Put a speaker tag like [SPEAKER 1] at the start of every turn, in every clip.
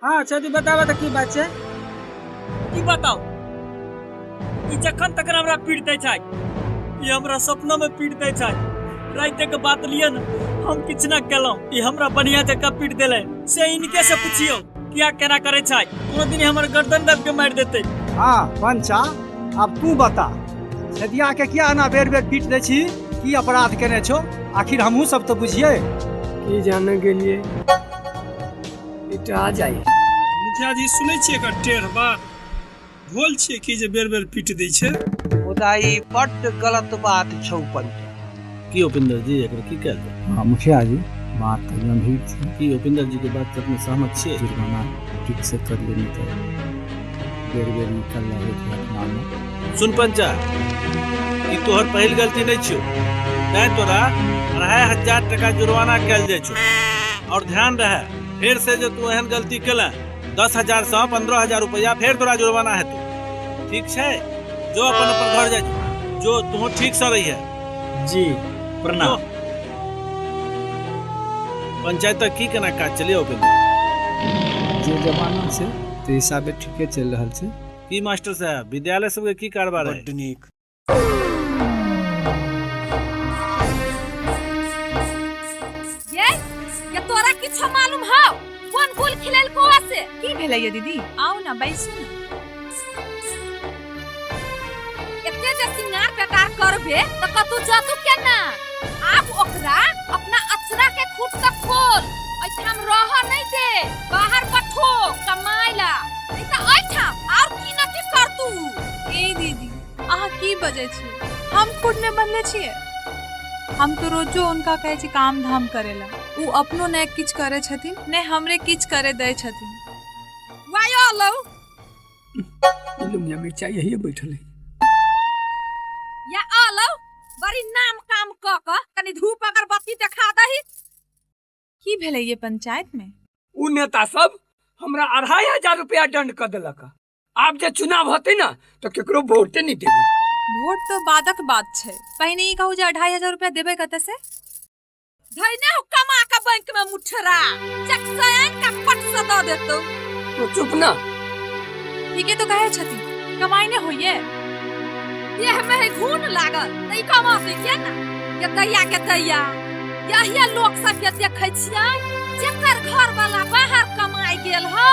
[SPEAKER 1] हाँ छेदी बताबऽ तऽ की बात छै?
[SPEAKER 2] की बताउ, ई जखन तखन हमरा पीट दै छै, ई हमरा सपना में पीट दै छै। राति के बात लिअ ने, हम किछु न केलहुँ, ई हमरा बढ़िया जकाँ पीट देलै। से इनके से पुछियौ किया केना करै छै, कोनो दिन हमर गर्दन दब के मारि देतै।
[SPEAKER 3] हाँ पंचा, आब तू बता, छेदिया के किया एना बेर बेर पीट दै छी? की अपराध केने छौ? आखिर हमहूँ सब तऽ बुझियै।
[SPEAKER 4] की जाने गेलियै पिटा जाइ।
[SPEAKER 5] मुखिया जी सुनै छियै एकर टेढ़ बात, भोल छियै की जे बेर बेर पीट दै छै?
[SPEAKER 6] मुदा ई बड्ड गलत बात छौ पंचा।
[SPEAKER 7] की उपेंद्र जी, एकर की कयल जाय?
[SPEAKER 8] हाँ मुखिया जी, बात तऽ गंभीर छै।
[SPEAKER 7] की उपेंद्र जी के बात से अपने सहमत छियै?
[SPEAKER 8] जुर्माना ठीक से करिए, नहीं तऽ बेर बेर ई कल्ला होइत रहत गाँवमे।
[SPEAKER 7] सुन पंचा, ई तोहर पहिल गलती नहीं छियौ, तैं तोरा 2500 टका जुर्माना कयल जाइ छौ। और ध्यान रहे, फेर से जे तू एहन गलती केले 10,000 से 15,000 रुपया फेर तोरा जुर्माना हेतौ। ठीक छै, जो अपन अपन घर जाइ जो, तू ठीक से रहिहे।
[SPEAKER 2] जी प्रणाम।
[SPEAKER 7] पंचायत तक की केना काज चलिए उपेंद्र?
[SPEAKER 8] जे जमाना छै ते हिसाबे ठीके चलि रहल छै।
[SPEAKER 7] की मास्टर साहब, विद्यालय सबके की कारोबार है?
[SPEAKER 5] बड्ड नीक।
[SPEAKER 9] ये तोरा किछो मालूम हौ कोन गुल खिलेल कोआ से?
[SPEAKER 10] की भेलै ये दीदी? आउ ना बैसू ना।
[SPEAKER 9] एते जे सिंगार पेटार करबे त कतौ जतू केना? आब ओकरा अपना अचरा के खूट से खोल, एहिठाम रह नहीं दे, बाहर पठो कमाय ला, नहीं त एहिठाम और की न की करतू।
[SPEAKER 10] ए दीदी, अहाँ की बजै छी? हम खूट में बंधले छियै? हम तो रोजो उनका कहै छी काम धाम करेला, उ अपनो नहि किछु करै छथिन, नहि हमरे किछु करे दै छथिन।
[SPEAKER 9] वायो लौ।
[SPEAKER 4] लुंगिया मिर्चा यही बैठल है।
[SPEAKER 9] या आलो बड़ी नाम काम क क कनी धूप अगरबत्ती देखा दही।
[SPEAKER 10] की भेलै ये पंचायत में?
[SPEAKER 4] उ नेता सब हमरा 2500 रुपया दंड क देलक। आब जे चुनाव होते ना तो केकरो वोटे नहीं देबै।
[SPEAKER 10] वोट तो बादक बात छै, पहिने ई कहू जे 2500 रुपया देबै कतऽ से?
[SPEAKER 9] धैने हो कमा के बैंक में मुठरा, चक से आन के पट से दऽ देतौ।
[SPEAKER 4] तो चुप ना।
[SPEAKER 10] ठीके तो कहै छथिन, कमाई ने होइए।
[SPEAKER 9] देह में है घून लागल त ई कमाते केना? के दैया के दैया, यही लोक सब के देखै छियै, जेकर घर वाला बाहर कमाई गेल है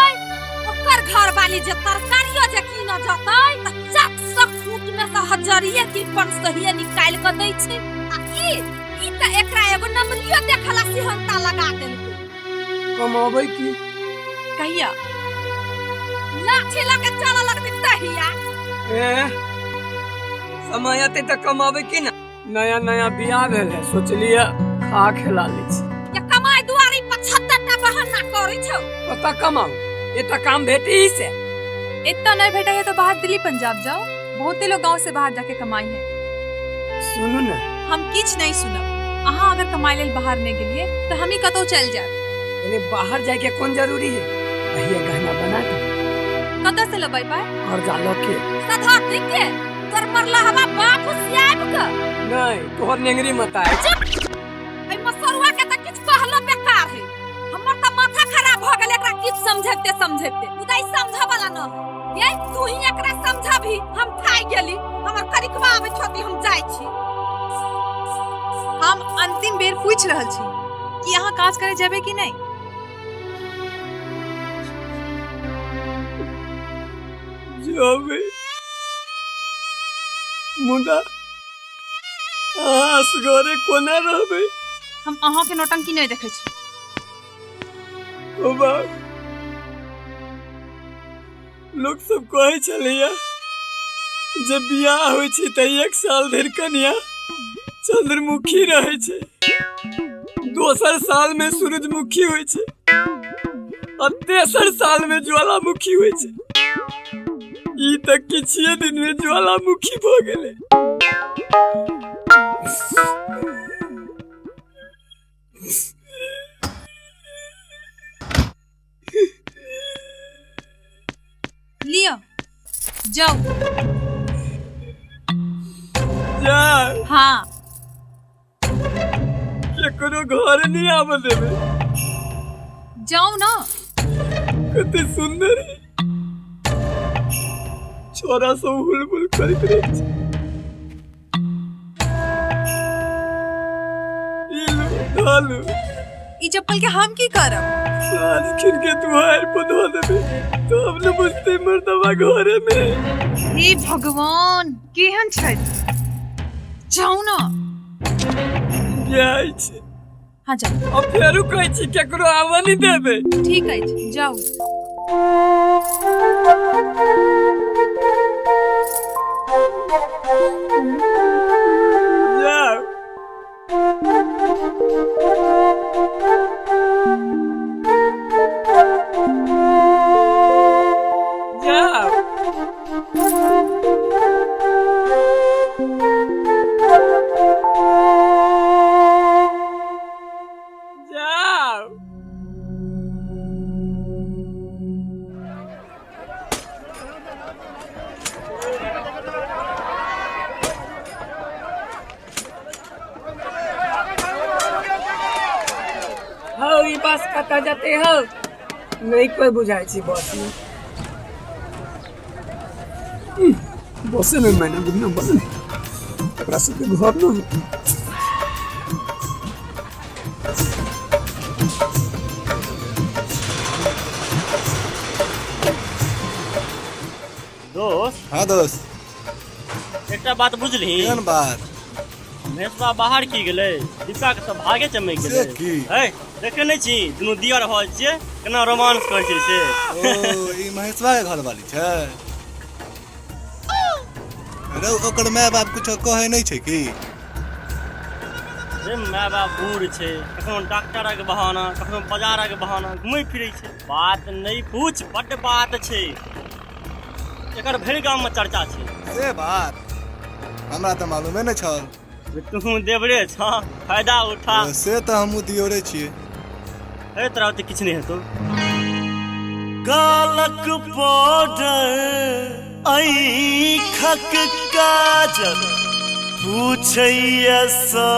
[SPEAKER 9] ओकर घर वाली जे तरकारियो जे कीन जतै त चट से खूट में से हजरिए की 500 निकालि के दै छै। आ ई त एकरा एगो नमरियो देखला सिहंता लगा देलकै।
[SPEAKER 4] कमाबै की?
[SPEAKER 10] कहिया?
[SPEAKER 9] लाठी लऽ के चलऽ लगतै तहिया।
[SPEAKER 4] ए, समय अतै तऽ कमाबै की ना? नया नया बियाह भेल है, सोचलिए खा खिला लै छी।
[SPEAKER 9] ये कमाई दुआरे 75 टा बहाना करै छौ।
[SPEAKER 4] कतऽ कमाऊ? एतऽ काम भेटी ही से।
[SPEAKER 10] एतऽ नहीं भेटै है तो बाहर दिल्ली पंजाब जाओ, बहुते लोग गांव से बाहर जाके कमाई है।
[SPEAKER 4] सुनू ना।
[SPEAKER 10] हम किछ नहीं सुनब। अहाँ अगर कमाई लेल बाहर नहीं गेलिए तो हम ही कतौ चल जाएब।
[SPEAKER 4] अरे बाहर जाए के कौन जरूरी है? अहिया गहना बना दे।
[SPEAKER 10] कतऽ से लेबै पाइ?
[SPEAKER 4] कर्जा लऽ के।
[SPEAKER 9] सधा के तोर मरला हवा बाप हुसियाब के।
[SPEAKER 4] नहीं, तोहर नेंगरी मत आए।
[SPEAKER 9] चुप। एहि मसरुआ के तऽ किछु कहलो बेकार है। हमर तऽ माथा खराब भऽ गेल एकरा किछु समझेते समझेते, मुदा ई समझऽ वाला न है। ये तू ही एकरा समझबही, हम थाकि गेली, हमर करिकवा आबै छथि, हम जाइ छी।
[SPEAKER 10] हम अंतिम बेर पूछि रहल छी कि अहाँ काज करे जेबै कि नहि?
[SPEAKER 4] जेबै, मुदा अहाँ असगरे कोना रहबै?
[SPEAKER 10] हम अहाँ के नौटंकी नहि देखै छी।
[SPEAKER 4] ओ बाप, लोक सब कहै छलैया जे बियाह होइ छै तऽ 1 साल धरि कन्या चंद्रमुखी रहै छै, दोसर साल में सूरजमुखी होइ छै आ तेसर साल में ज्वालामुखी होइ छै। ई तऽ किछुए दिन में ज्वालामुखी भऽ गेलै।
[SPEAKER 10] लिअ जाउ।
[SPEAKER 4] जा।
[SPEAKER 10] हाँ।
[SPEAKER 4] केकरो घर नहीं आबऽ देबै।
[SPEAKER 10] जाउ ना।
[SPEAKER 4] कते सुंदर है। छोरा सब हुलबुल करैत रहै छै। ई लू, धालू।
[SPEAKER 10] ई चप्पल के हम की करब?
[SPEAKER 4] साँझ खिन के दुआर पर धो देबे तो हम न बुझते मर्दवा घरे में।
[SPEAKER 10] हे भगवान, केहन छथि? जाउ ना।
[SPEAKER 4] जाइ छी।
[SPEAKER 10] हाँ जाउ।
[SPEAKER 4] अब फेरू कहै छी केकरो आबऽ नहीं देबे।
[SPEAKER 10] ठीक अछि, जाउ।
[SPEAKER 4] जाउ। जाउ। जाउ।
[SPEAKER 1] हौ, ई बस कतऽ जेतै हौ? नहि कोइ बुझाइ छै बस में।
[SPEAKER 4] बसे में मैंने बुझना बनल, एकरा सबके घर न होतै।
[SPEAKER 11] दोस्त।
[SPEAKER 12] हाँ दोस्त।
[SPEAKER 11] एकटा बात बुझलही?
[SPEAKER 12] केहन बात?
[SPEAKER 11] महेशबा बाहर की गेलै, दीपा के सब भागे चमकि गेलै।
[SPEAKER 12] से की?
[SPEAKER 11] है देखे नहि छी दुनू दियर भऽ छियै केना रोमांस करै छै से।
[SPEAKER 12] ओ ई महेशवा के घर वाली छै? रौ ओकर माय बाप कुछो कहै नहि छै की?
[SPEAKER 11] रे माय बाप बूढ़ छै, कखनो डॉक्टरक बहाना कखनो बाजारक बहाना घुमै फिरै छै। बात नहि पूछ, बड्ड बात छै, एकर भरि गाम में चर्चा छै।
[SPEAKER 12] से बात हमरा तऽ मालूमे नहि छल।
[SPEAKER 11] तू देवरे छह, फायदा उठा।
[SPEAKER 12] से तऽ हमहूँ दियोरे छियै।
[SPEAKER 11] हे तोरा तऽ किछु नहि हेतौ।
[SPEAKER 13] गालक पाउडर ऐखक काजल पूछैया सो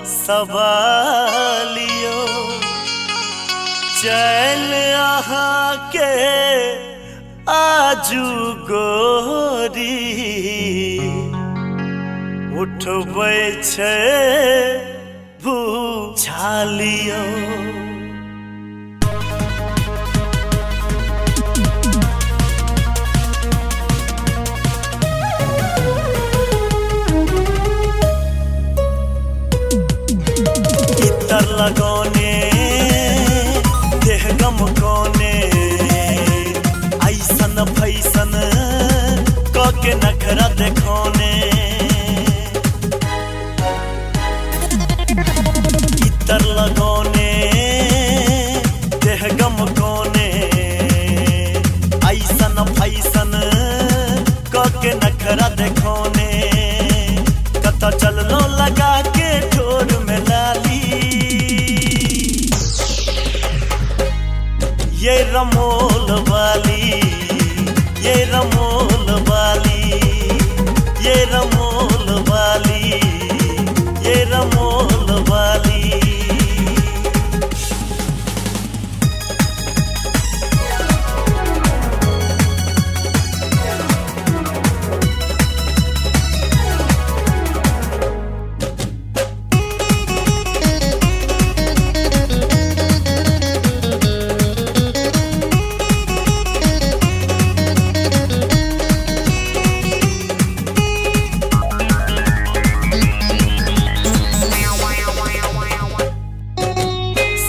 [SPEAKER 13] सवालियो, चल अहाँके आजू गोरी उठबै छै भूछालियो। इतर लगौने देह गम कोने ऐसन फैसन कके नखरा देखौने। इतर लगौने देह गम कोने ऐसन फैसन कके नखरा देखौने। कत चललो लगा के ठोर में लाली ये रमोल वाली, ये रमोल वाली, ये रमोल वाली, ये रमोल वाली।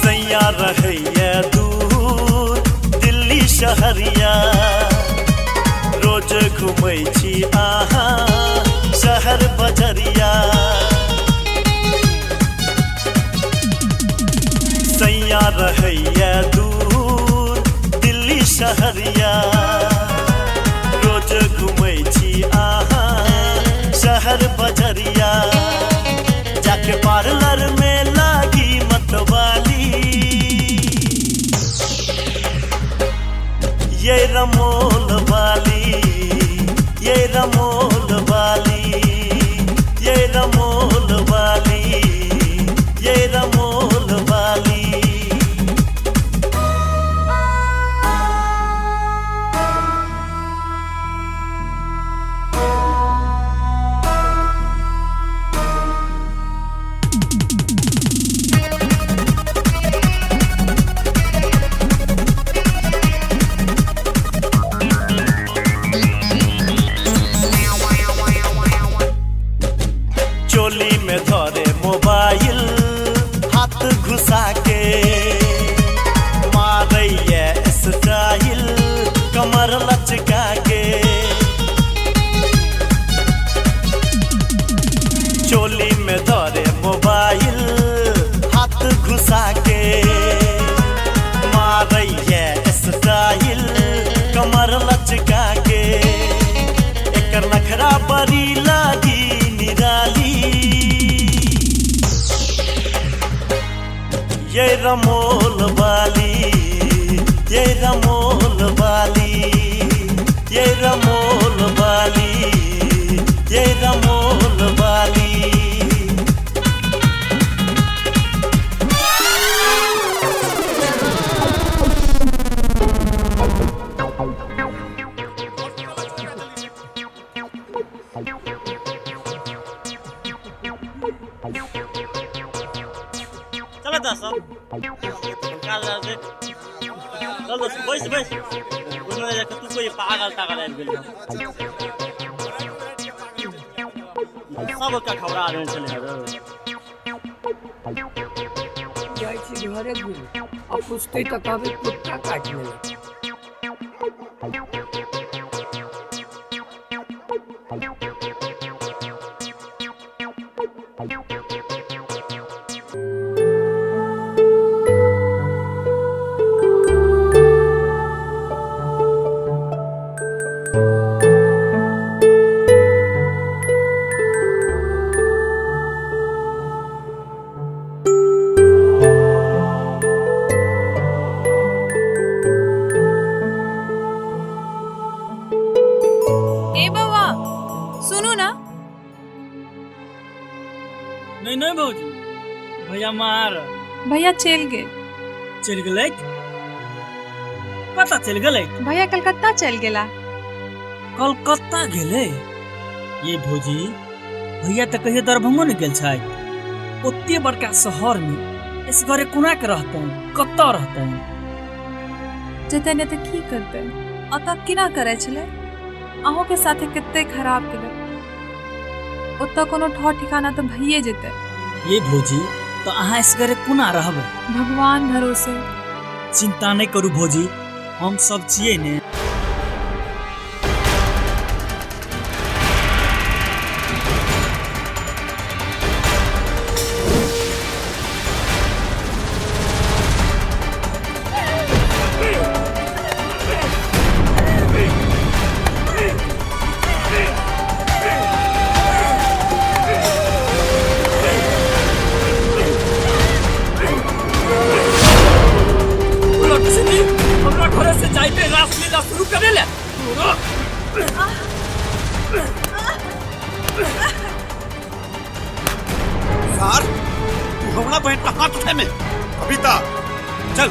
[SPEAKER 13] सैया रहैया दूर दिल्ली शहरिया, रोज घुमै छी अहाँ शहर बजरिया। सैया रहैया दूर दिल्ली शहरिया, रोज घुमै छी अहाँ शहर बजरिया। जाके पार्लर में लागी मतवाली ये रमोल वाली, ये रमोल वाली, ये रमोल वाली, ये रमोल वाली। कमर लचका के एकर नखरा बड़ी लागी निराली। ये रमोल वाली, ये रमोल वाली, ये रमोल वाली, ये रमोल वाली।
[SPEAKER 11] चल दस काल दे चल दस बैस बैस उसमें जाके तू कोई पागल तागल आबि गेल सबके खबरा देने छलै।
[SPEAKER 1] जाइ छी घरे घुरे आ पुछतै तऽ कहबै कुत्ता काटि लेलक।
[SPEAKER 10] ए बौआ सुनू ना।
[SPEAKER 2] नहीं नहीं भौजी, भैया मार
[SPEAKER 10] भैया चलि गेल।
[SPEAKER 2] चलि गेलै? कतऽ चलि गेलै?
[SPEAKER 10] भैया कलकत्ता चलि गेला।
[SPEAKER 2] कलकत्ता गेलै? ये भौजी, भैया तऽ कहियो दरभंगो नहि गेल छथि। ओते बड़का शहरमे एसगरे कोना के रहतनि, कतऽ रहतनि?
[SPEAKER 10] जेतै नहि तऽ की करतै? ओतऽ केना करै छलै? अहूँके साथे कते खराब केलक। ओतऽ कोनो ठौर ठिकाना तऽ भइए जेतै।
[SPEAKER 2] ये भौजी, तऽ अहाँ एसगरे कोना रहबै?
[SPEAKER 10] भगवान भरोसे।
[SPEAKER 2] चिंता नहि करू भौजी, हम सब छियै ने। लक्ष्मी हमरा घरे से जाइते रासलीला शुरू करे ले।
[SPEAKER 14] सार, तू हमरा बहन पर हाथ उठे में। कविता चल,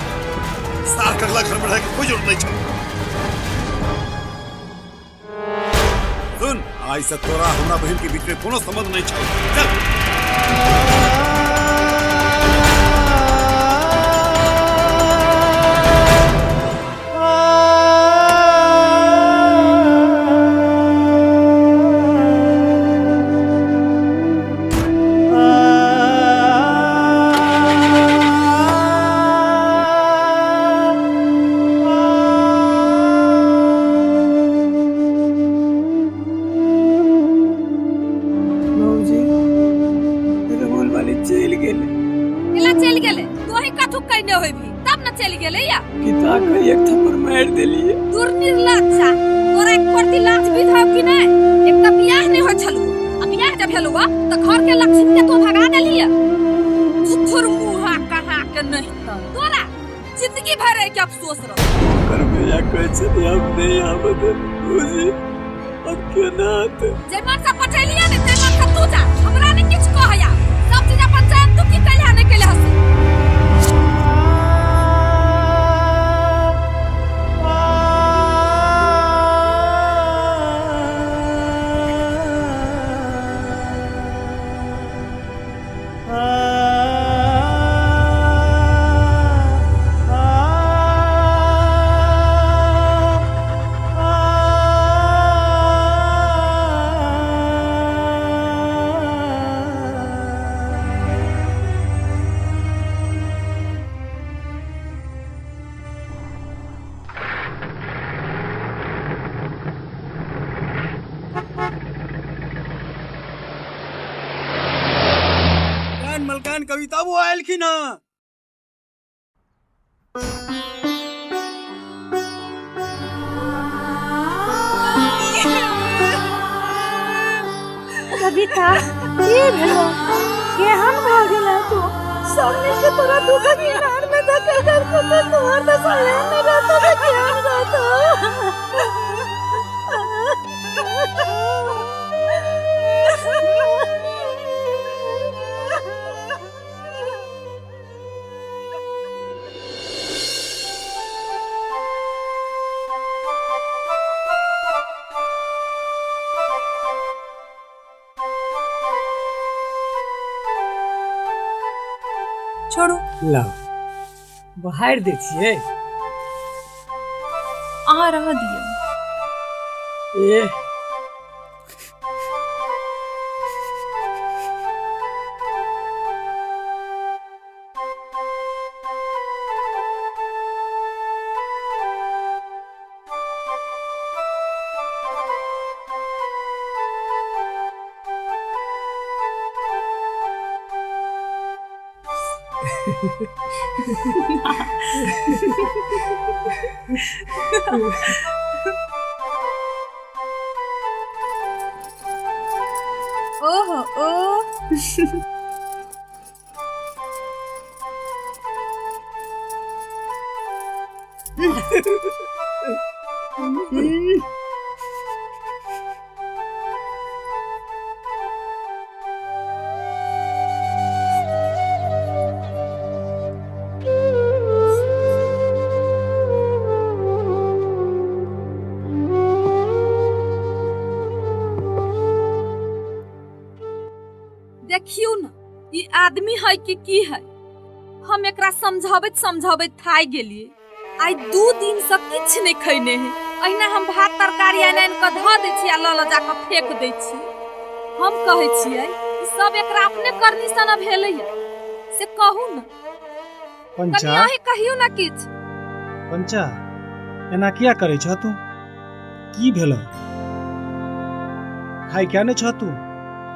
[SPEAKER 14] सार के अगला घर में रहे के कोई जरूरत नहीं छै। सुन, आइ से तोरा हमरा बहन के बीच में कोनो संबंध नहीं छै। चल।
[SPEAKER 1] भौजी, रमोल वाली चलि गेलै।
[SPEAKER 9] केला चलि गेलै? तोही कथू कयने होइबही तब न चलि गेलै या।
[SPEAKER 1] पिता के एक थप्पड़ मारि देलियै।
[SPEAKER 9] दूर निर्लज्जा, तोरा एक प्रति लाज भी हौ कि नहि? एक तऽ बियाह नहि होइ छलौ आ बियाह जब भेलौ तऽ घर के लक्ष्मी के तो भगा देलियै। थुथुर मुहा कहाँ के नहीं तऽ तोरा जिंदगी भर के अफसोस रह।
[SPEAKER 4] ओकर भैया कहै छलै हम नहि आबऽ देब। भौजी, अब केना हेतै?
[SPEAKER 9] जे मन से पठेलियै ने ते मन से तू जा, हमरा नहि किछु कहया। सब चीज अपन जान तू की कैलहा नहि कैलहा से।
[SPEAKER 4] मलकान कविता वो आयल हँ।
[SPEAKER 15] कविता, की भेलो? केहन भऽ गेलै तू? सब मिलके तोरा दुखक इनार में धकेल देलकौ तऽ तोहर दशा एहन नहि रहतौ तऽ केहन रहतौ?
[SPEAKER 10] छोड़ू।
[SPEAKER 1] लाउ, बहारि दै छियै।
[SPEAKER 10] अहाँ रहऽ दियौ।
[SPEAKER 1] ए,
[SPEAKER 10] ओहो ओ।
[SPEAKER 9] देखियौ ने, ई आदमी है कि की है? हम एकरा समझाबैत समझाबैत थाकि गेलियै। आइ 2 दिन से किछु नहि खैने है। अहिना हम भात तरकारी आनि आनि कऽ धऽ दै छी आ लऽ लऽ जाकऽ फेक दै छी। हम कहै छियै, ई सब एकरा अपने करनी सँ ने भेलैया, से कहू ने कनि।
[SPEAKER 16] पंचा,
[SPEAKER 9] अहीं कहियौ ने किछु।
[SPEAKER 16] पंचा, एना किया करै छह तू? की भेलौ? खाइ किया नहि छह तू?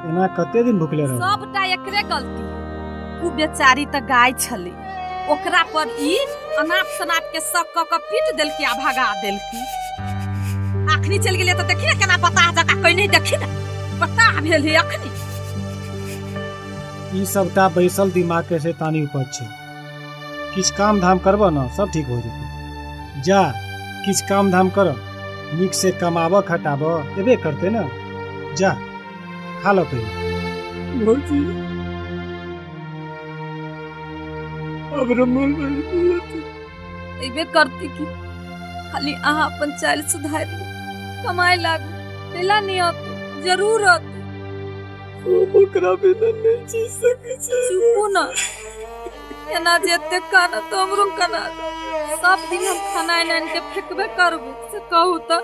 [SPEAKER 16] एना कते दिन भुखले रहब?
[SPEAKER 9] सबटा एकरे गलती है। उ बेचारी तऽ गाय छलै, ओकरा पर ई अनाप शनाप के शक कऽ कऽ पीट देलकी आ भगा देलकी। अखनी चलि गेलियै तऽ देखी ने केना बताह जकाँ कहि देखी ने, बताह भेल है अखनी।
[SPEAKER 16] ई सबटा बैसल दिमाग के शैतानी उपज छै। किछु काम धाम करबह ने, सब ठीक हो जेतै। जा, किछु काम धाम कर, नीक से कमाबऽ खटाबऽ, एबे करतै ने। जा, खा लो पहिले।
[SPEAKER 4] भौजी, अब रमोल वाली नहीं आती।
[SPEAKER 9] एबे करती की, खाली अहाँ अपन चालि सुधारि लू, कमाय लागू, कैला नहि औतै? जरूर औतै।
[SPEAKER 4] हम ओकरा बिना नहि जी सकै छी।
[SPEAKER 9] चुपू न, एना जे एते कानत तऽ हमरो कना देत। सब दिन हम खाना आनि आनि के फेकबे करबै, से कहू तऽ?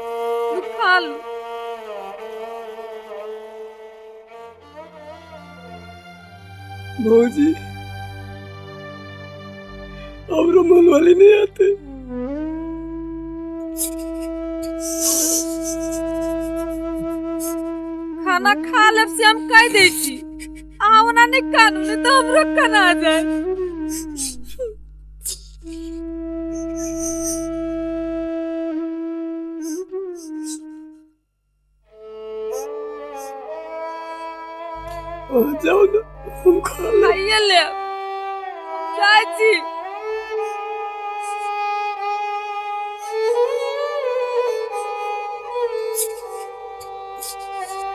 [SPEAKER 9] लू, खा लू।
[SPEAKER 4] भौजी, अब रमोल वाली नहीं आते।
[SPEAKER 9] खाना खा लेब से हम कहि दै छी। अहाँ ओना नहि कानू, नहि तऽ हमरो कना जाय।
[SPEAKER 4] अहाँ जाउ ने, हम खा लेब।
[SPEAKER 9] खाइए लेब, हम जाइ छी।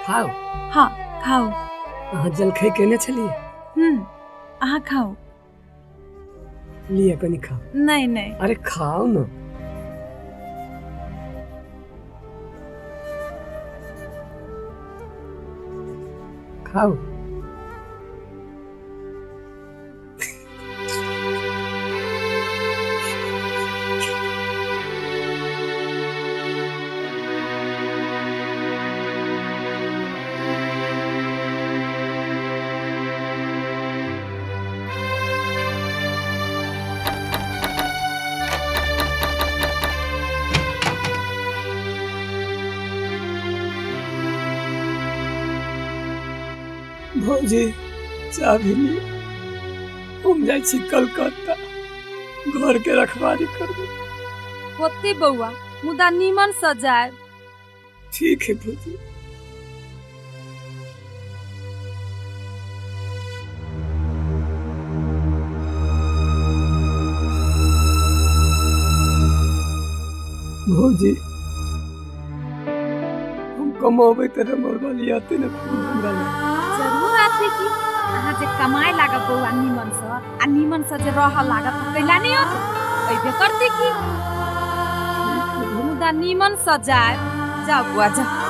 [SPEAKER 1] खाउ।
[SPEAKER 10] हाँ, खाउ।
[SPEAKER 1] अहाँ जलखै केने छलियै?
[SPEAKER 10] अहाँ खाउ।
[SPEAKER 1] लिअ, कनि खाउ।
[SPEAKER 10] नहि नहि।
[SPEAKER 1] अरे, खाउ ने। खाउ।
[SPEAKER 4] भौजी, चाभी लिअ, हम जाइ छी कलकत्ता, घर के रखवारी करबै।
[SPEAKER 9] होते बौआ, मुदा नीमन सँ जायब।
[SPEAKER 4] ठीक है भौजी। भौजी, हम कमाबै तऽ रमौल वाली आते ने हमरा लग।
[SPEAKER 9] जरूर आते की। अहाँ जे कमाए लागब बौआ नीमन से आ नीमन से जे रहऽ लागब तऽ कैला नहि औत? अयबे करते की। मुदा नीमन से जाय। जाओ बौआ जाओ।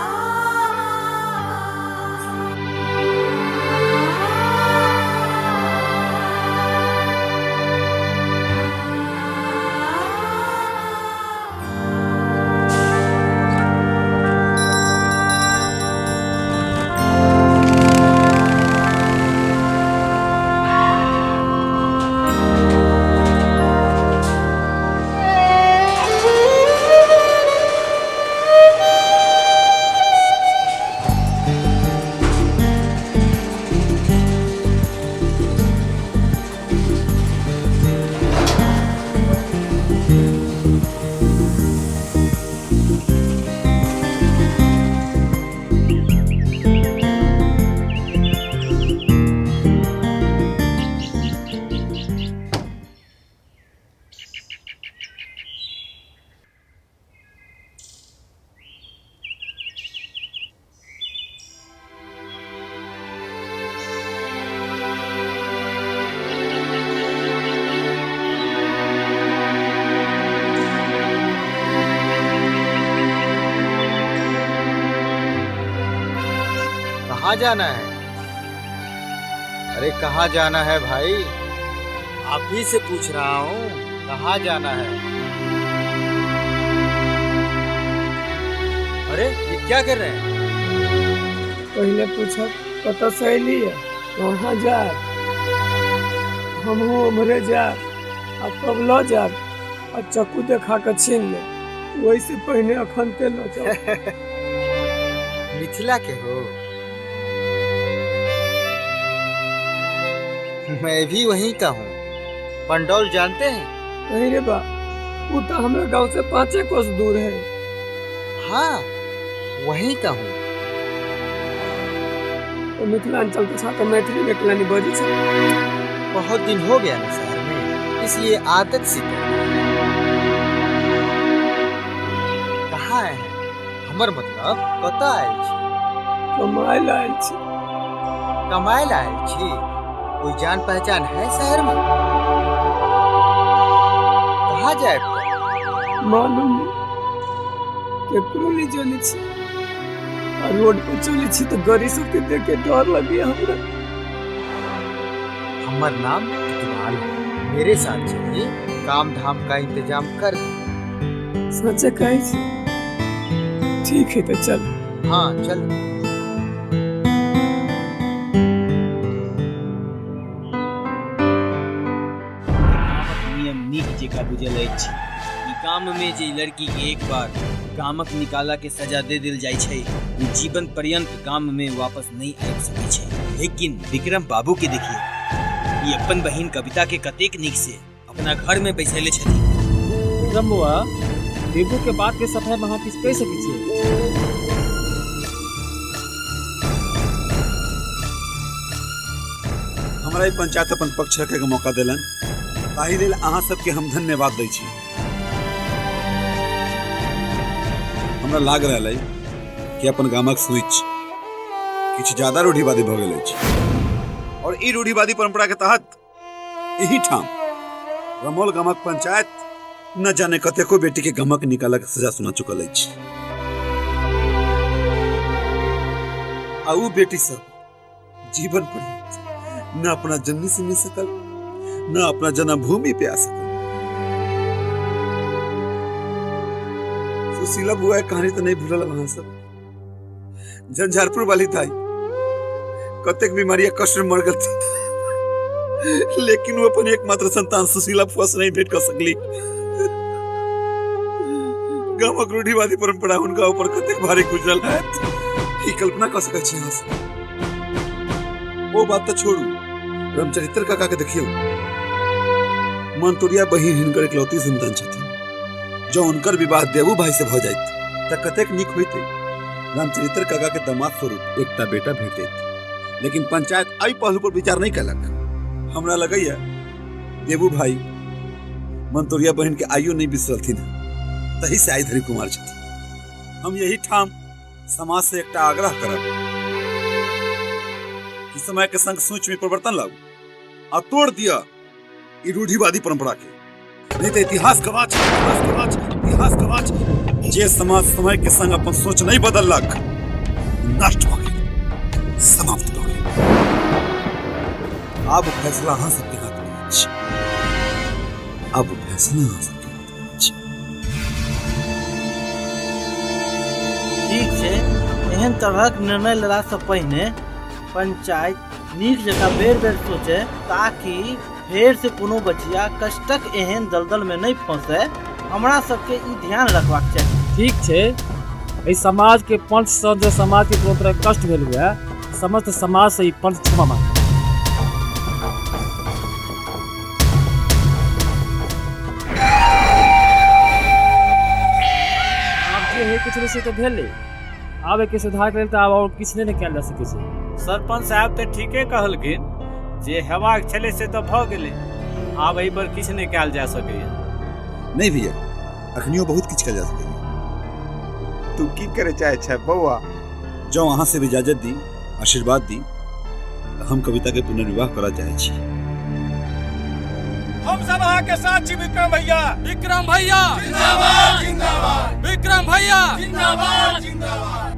[SPEAKER 17] कहाँ जाना है? अरे कहाँ जाना है भाई? आप ही से पूछ रहा हूँ, कहाँ जाना है? अरे ये क्या कर रहे हैं?
[SPEAKER 4] पहले पूछा कतऽ से अयली है, कहाँ जायब, हमहूँ उम्हरे जायब आ तब लऽ जायब आ चक्कू देखा कऽ छीन लेब, ओहिसँ पहिने अखन ते लऽ जाउ।
[SPEAKER 17] मिथिला के हो? मैं भी वहीं का हूँ। पंडौल जानते हैं?
[SPEAKER 4] नहीं रे बा, वो तो हमारे गांव से 5 कोस दूर है।
[SPEAKER 17] हाँ वहीं का हूँ।
[SPEAKER 4] तो मिथिलांचल के साथ मैथिली में केना नहीं बजै छै?
[SPEAKER 17] बहुत दिन हो गया ना शहर में, इसलिए आदत सी पड़ गई। कहाँ आए हैं? हमर मतलब कतऽ आयल छी?
[SPEAKER 4] कमाए ला आयल छी।
[SPEAKER 17] कमाए ला आयल छी? कोई जान पहचान है शहर में? कहाँ जाए?
[SPEAKER 4] मालूम नहीं, केकरो नहीं जाने छी। आ रोड पर चले छी तो गाड़ी सबके देख के डर लगे हमरा।
[SPEAKER 17] हमर नाम इकबाल है, मेरे साथ चलिए, काम धाम का इंतजाम कर दे।
[SPEAKER 4] सच्चे कहै छी? ठीक है तो चल।
[SPEAKER 17] हाँ चल।
[SPEAKER 8] नियम नीक जेका बुझल अछि। ई गाम में जे लड़की के एक बार गामक निकाला के सजा दे दिल जाइ छै, ओ जीवन पर्यंत गाम में वापस नहीं आबि सकै छै। लेकिन विक्रम बाबू के देखिए, ई अपन बहिन कविता के कतेक नीक से अपना घर में बैसैले छथिन।
[SPEAKER 2] विक्रम बौआ, देबू के बात के सफाई में अहाँ किछु कहि सकै छियै?
[SPEAKER 14] हमरा ई पंचायत अपन पक्ष रखे के मौका देलन, ताहि लेल अहाँ सबके हम धन्यवाद दै छी। हमरा लाग रहल है कि अपन गामक स्विच किछु ज्यादा रूढ़िवादी भऽ गेल अछि और ई रूढ़िवादी परंपरा के तहत एही ठाम रमौल गामक पंचायत न जाने कतेको बेटी के गामक निकालक सजा सुना चुकल अछि। आ उ बेटी सब जीवन पर्यंत न अपना जननी से मिल सकल, न अपना जन्मभूमि पे आ सकल। सुशीला बुआ के कहानी तो नहीं भूलल अहाँ सब। झंझारपुर वाली दाई कतेक बीमारी आ कष्ट में मर गई, लेकिन वो अपन एकमात्र संतान सुशीला बुआ से नहीं भेंट कर सकली। गामक रूढ़िवादी परंपरा हुनका ऊपर कतेक भारी गुजरल हैत, ई कल्पना कर सकै छी अहाँ सब। वो बात तो छोड़ू, रामचरित्र काका के देखियौ, मंतुरिया बहिन हिनकर इकलौती संतान छथिन। जँ हुनकर विवाह देबू भाई से भऽ जाइत तऽ कतेक नीक होइतै। रामचरित्र काका के दामाद स्वरूप एकटा बेटा भेट जाइत, लेकिन पंचायत एहि पहलू पर विचार नहीं कलक। हमरा लगैया देबू भाई मंतुरिया बहिन के आइयो नहीं बिसरलथिन। तही से आइ धरि कुमार छथि। हम यही ठाम समाज से एकटा आग्रह करब कि समय के संग सोच में परिवर्तन लाऊ आ तोड़ दिया ई रूढ़िवादी परंपरा के, नहीं तो इतिहास गवाह छै, इतिहास गवाह छै, इतिहास गवाह छै। जे समाज समय के संग अपन सोच नहीं बदललक नष्ट भऽ गेल, समाप्त भऽ गेल। आब फैसला अहाँ सबके हाथ में अछि, आब फैसला अहाँ सबके हाथ में अछि।
[SPEAKER 7] ठीक छै, एहन तरहक निर्णय लेलासँ पहिने पंचायत नीक जकाँ बेर बेर सोचय ताकि फेरसँ कोनो बचिया कष्टक एहन दलदलमे नहि फंसय। हमरा सबके ई ध्यान रखबाक चाही।
[SPEAKER 2] ठीक छै, एहि समाजके पंचसँ जँ समाजके कोनो तरहक कष्ट भेल हुए, समस्त समाजसँ ई पंच क्षमा मांगत। आब जे होइके छलै से तऽ भेलै, आब एहिके सुधारके लेल तऽ आब आओर किछु नहि ने कयल जा सकै छै।
[SPEAKER 7] सरपंच साहब तऽ ठीके कहलखिन, जे हेबाक छलै से तऽ भऽ गेलै, आब एहि पर किछु नहि कयल जा सकैए।
[SPEAKER 14] नहीं भैया, अखनियो बहुत किछु कयल जा सकैए।
[SPEAKER 18] तू की करे चाहे छै बौआ?
[SPEAKER 14] जँ अहाँ से इजाजत दी, आशीर्वाद दी, तऽ हम कविता के पुनर्विवाह करऽ चाहै छी।
[SPEAKER 4] हम सब अहाँ के साथ छी विक्रम भैया। विक्रम भैया जिंदाबाद जिंदाबाद, विक्रम भैया जिंदाबाद जिंदाबाद।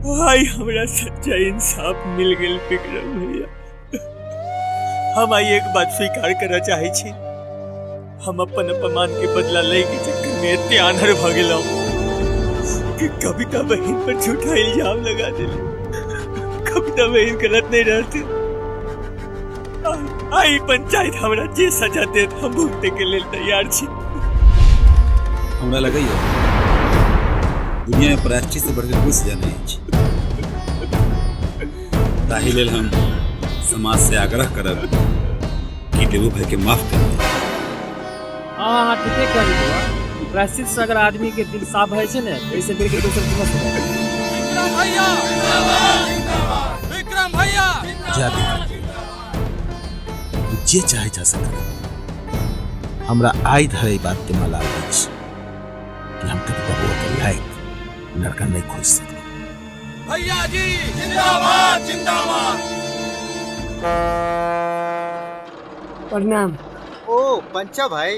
[SPEAKER 2] भाई हमरा सच्चा इंसाफ मिल गेल विक्रम भैया। हम आई एक बात स्वीकार करऽ चाहै छी, हम अपन अपमान के बदला लै के चक्कर में एते आन्हर भऽ गेलहुँ कि कविता बहिन पर झूठा इल्जाम लगा दिली। कविता बहिन गलत नहीं रहती। आई पंचायत हमरा जे सजा देत हम भुगते के लेल तैयार छी।
[SPEAKER 14] हमरा लगैया दुनिया में प्रायश्चित से बढ़कर कोई सजा नहीं अछि, ताहि लेल हम समाज से आग्रह करब कि देबू भाई के माफ कर दिअ।
[SPEAKER 2] हाँ हाँ ठीके कहली बौआ, प्रायश्चित से अगर आदमी के दिल साफ भए छै ने, एहिसे बढ़ि के दोसर कोनो सजा नहीं।
[SPEAKER 4] विक्रम भैया जिंदाबाद जिंदाबाद, विक्रम भैया
[SPEAKER 7] जा विक्रम, तू जे चाहे जा सक। हमरा आइ धरि एहि बात के मलाल अछि कि हम कविता बौआ के लायक लड़का नहीं खोज सकली।
[SPEAKER 4] भैया जी जिंदाबाद जिंदाबाद।
[SPEAKER 1] प्रणाम।
[SPEAKER 17] ओ पंचा भाई,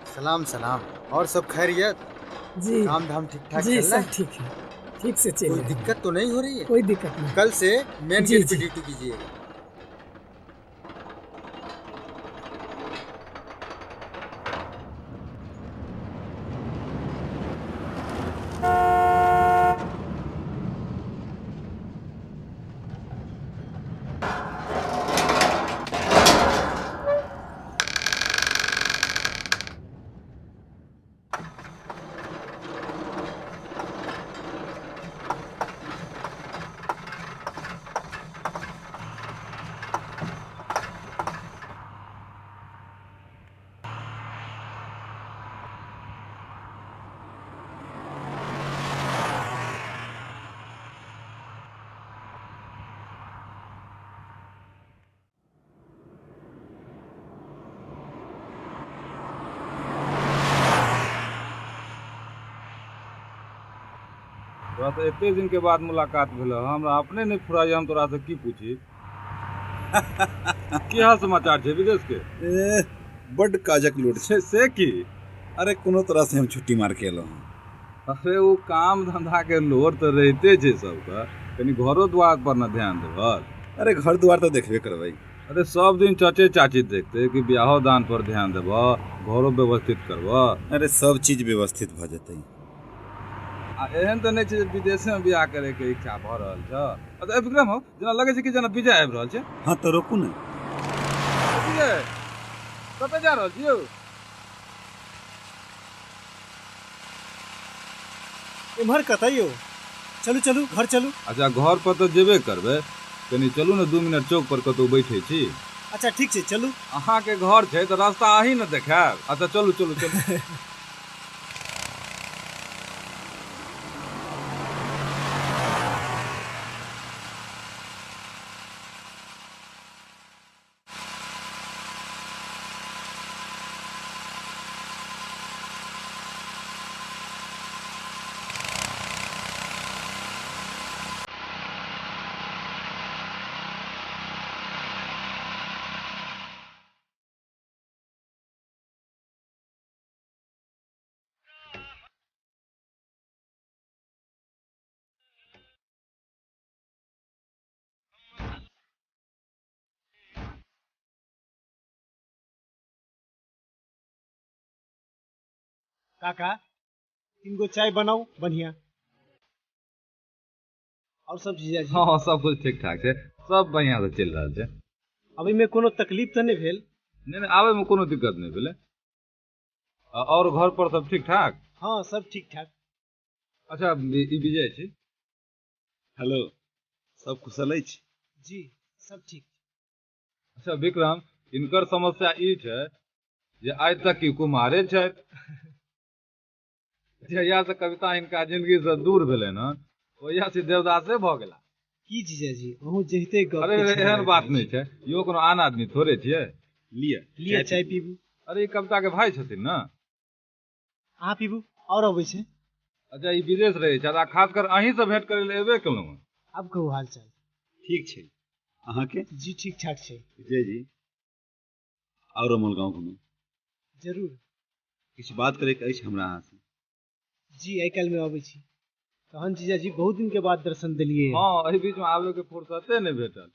[SPEAKER 17] सलाम सलाम। और सब खैरियत?
[SPEAKER 1] जी।
[SPEAKER 17] काम धाम ठीक ठाक
[SPEAKER 1] जी,
[SPEAKER 17] चल रहा
[SPEAKER 1] सब
[SPEAKER 17] है?
[SPEAKER 1] ठीक है, ठीक से चल
[SPEAKER 17] कोई
[SPEAKER 1] रहा है।
[SPEAKER 17] दिक्कत तो नहीं हो रही है?
[SPEAKER 1] कोई दिक्कत नहीं।
[SPEAKER 17] कल से मेन
[SPEAKER 1] जी,
[SPEAKER 17] गेट पे
[SPEAKER 1] जी।
[SPEAKER 17] ड्यूटी कीजिएगा।
[SPEAKER 19] तोरा तऽ एते दिन के बाद मुलाकात भेल, हमरा अपने नहीं फुराइ, हम तोरा से की पूछी। की हाल समाचार छै विदेश के?
[SPEAKER 14] ए, बड्ड काजक लोड
[SPEAKER 19] छै। से की?
[SPEAKER 14] अरे कोनो तरह से हम छुट्टी मार के एलहुँ।
[SPEAKER 19] अरे ओ काम धंधा के लोड तऽ रहिते छै सबके, कनी घरो द्वार पर न ध्यान देबहक।
[SPEAKER 14] अरे घर द्वार तऽ देखबे करबै।
[SPEAKER 19] अरे सब दिन चचे चाची देखते कि ब्याहो दान पर ध्यान देबह, घरो व्यवस्थित करबह।
[SPEAKER 14] अरे सब चीज व्यवस्थित भऽ जेतै।
[SPEAKER 19] आ एहन तऽ नहि छै जे विदेशे में बियाह करे के इच्छा भऽ रहल छ। अच्छा विक्रम हौ, जेना लगै छै कि जेना विजय आबि रहल छै।
[SPEAKER 14] हाँ तऽ रोकू ने।
[SPEAKER 19] विजय कतऽ जा रहल छी यौ?
[SPEAKER 3] एम्हर कतऽ यौ? चलू चलू घर चलू।
[SPEAKER 19] अच्छा घर पर तऽ जेबे करबै, कनी चलू ने 2 मिनट चौक पर कतौ बैठे छी।
[SPEAKER 3] अच्छा ठीक छै चलू।
[SPEAKER 19] अहाँ के घर छै तऽ रास्ता अहीं ने देखायब। अच्छा चलू चलू चलू।
[SPEAKER 16] काका, 3 गो चाय बनाऊ बढ़िया। और सब जीजाजी?
[SPEAKER 19] हाँ, सब कुछ ठीक ठाक छै, सब बढ़िया से चलि रहल छै।
[SPEAKER 16] अभी में कोनो तकलीफ तऽ नहि भेल?
[SPEAKER 19] नहि नहि, आबे में कोनो दिक्कत नहि भेलै। और घर पर सब ठीक ठाक?
[SPEAKER 16] हाँ, सब ठीक ठाक।
[SPEAKER 19] अच्छा, ई विजय छी।
[SPEAKER 14] हेलो, सब कुशल अछि?
[SPEAKER 16] जी, सब ठीक।
[SPEAKER 19] अच्छा विक्रम, इनकर समस्या ई छै जे आइ तक ई कुमारे छथि। जहिया से कविता इनका जिंदगी से दूर भेलै ने, ओहिया से देवदासे भऽ गेला।
[SPEAKER 16] की जीजाजी, अहूँ जहिते गप।
[SPEAKER 19] अरे एहन बात नहि छै, इहो कोनो आन आदमी थोड़े छियै।
[SPEAKER 14] लिअ
[SPEAKER 16] लिअ, चाय पीबू।
[SPEAKER 19] अरे ई कविता के भाई छथिन ने।
[SPEAKER 16] अहाँ पीबू, और अबै छै।
[SPEAKER 19] अच्छा, ई विदेश रहै छै, आ खासकर अहीं से भेंट करै लए एबे केलहुँ हँ।
[SPEAKER 16] आब कहू हाल चाल?
[SPEAKER 14] ठीक छै, अहाँके?
[SPEAKER 16] जी ठीक ठाक छै।
[SPEAKER 14] विजय जी, आओर अमोल गाँव घूमे।
[SPEAKER 16] जरूर।
[SPEAKER 14] किछु बात करैके अछि हमरा अहाँसँ।
[SPEAKER 16] जी, आइ काल्हिमे अबै छी। तहन जीजाजी, बहुत दिन के बाद दर्शन देलियै।
[SPEAKER 19] हाँ, एहि बीचमे आबे के फुर्सते नहि भेटल,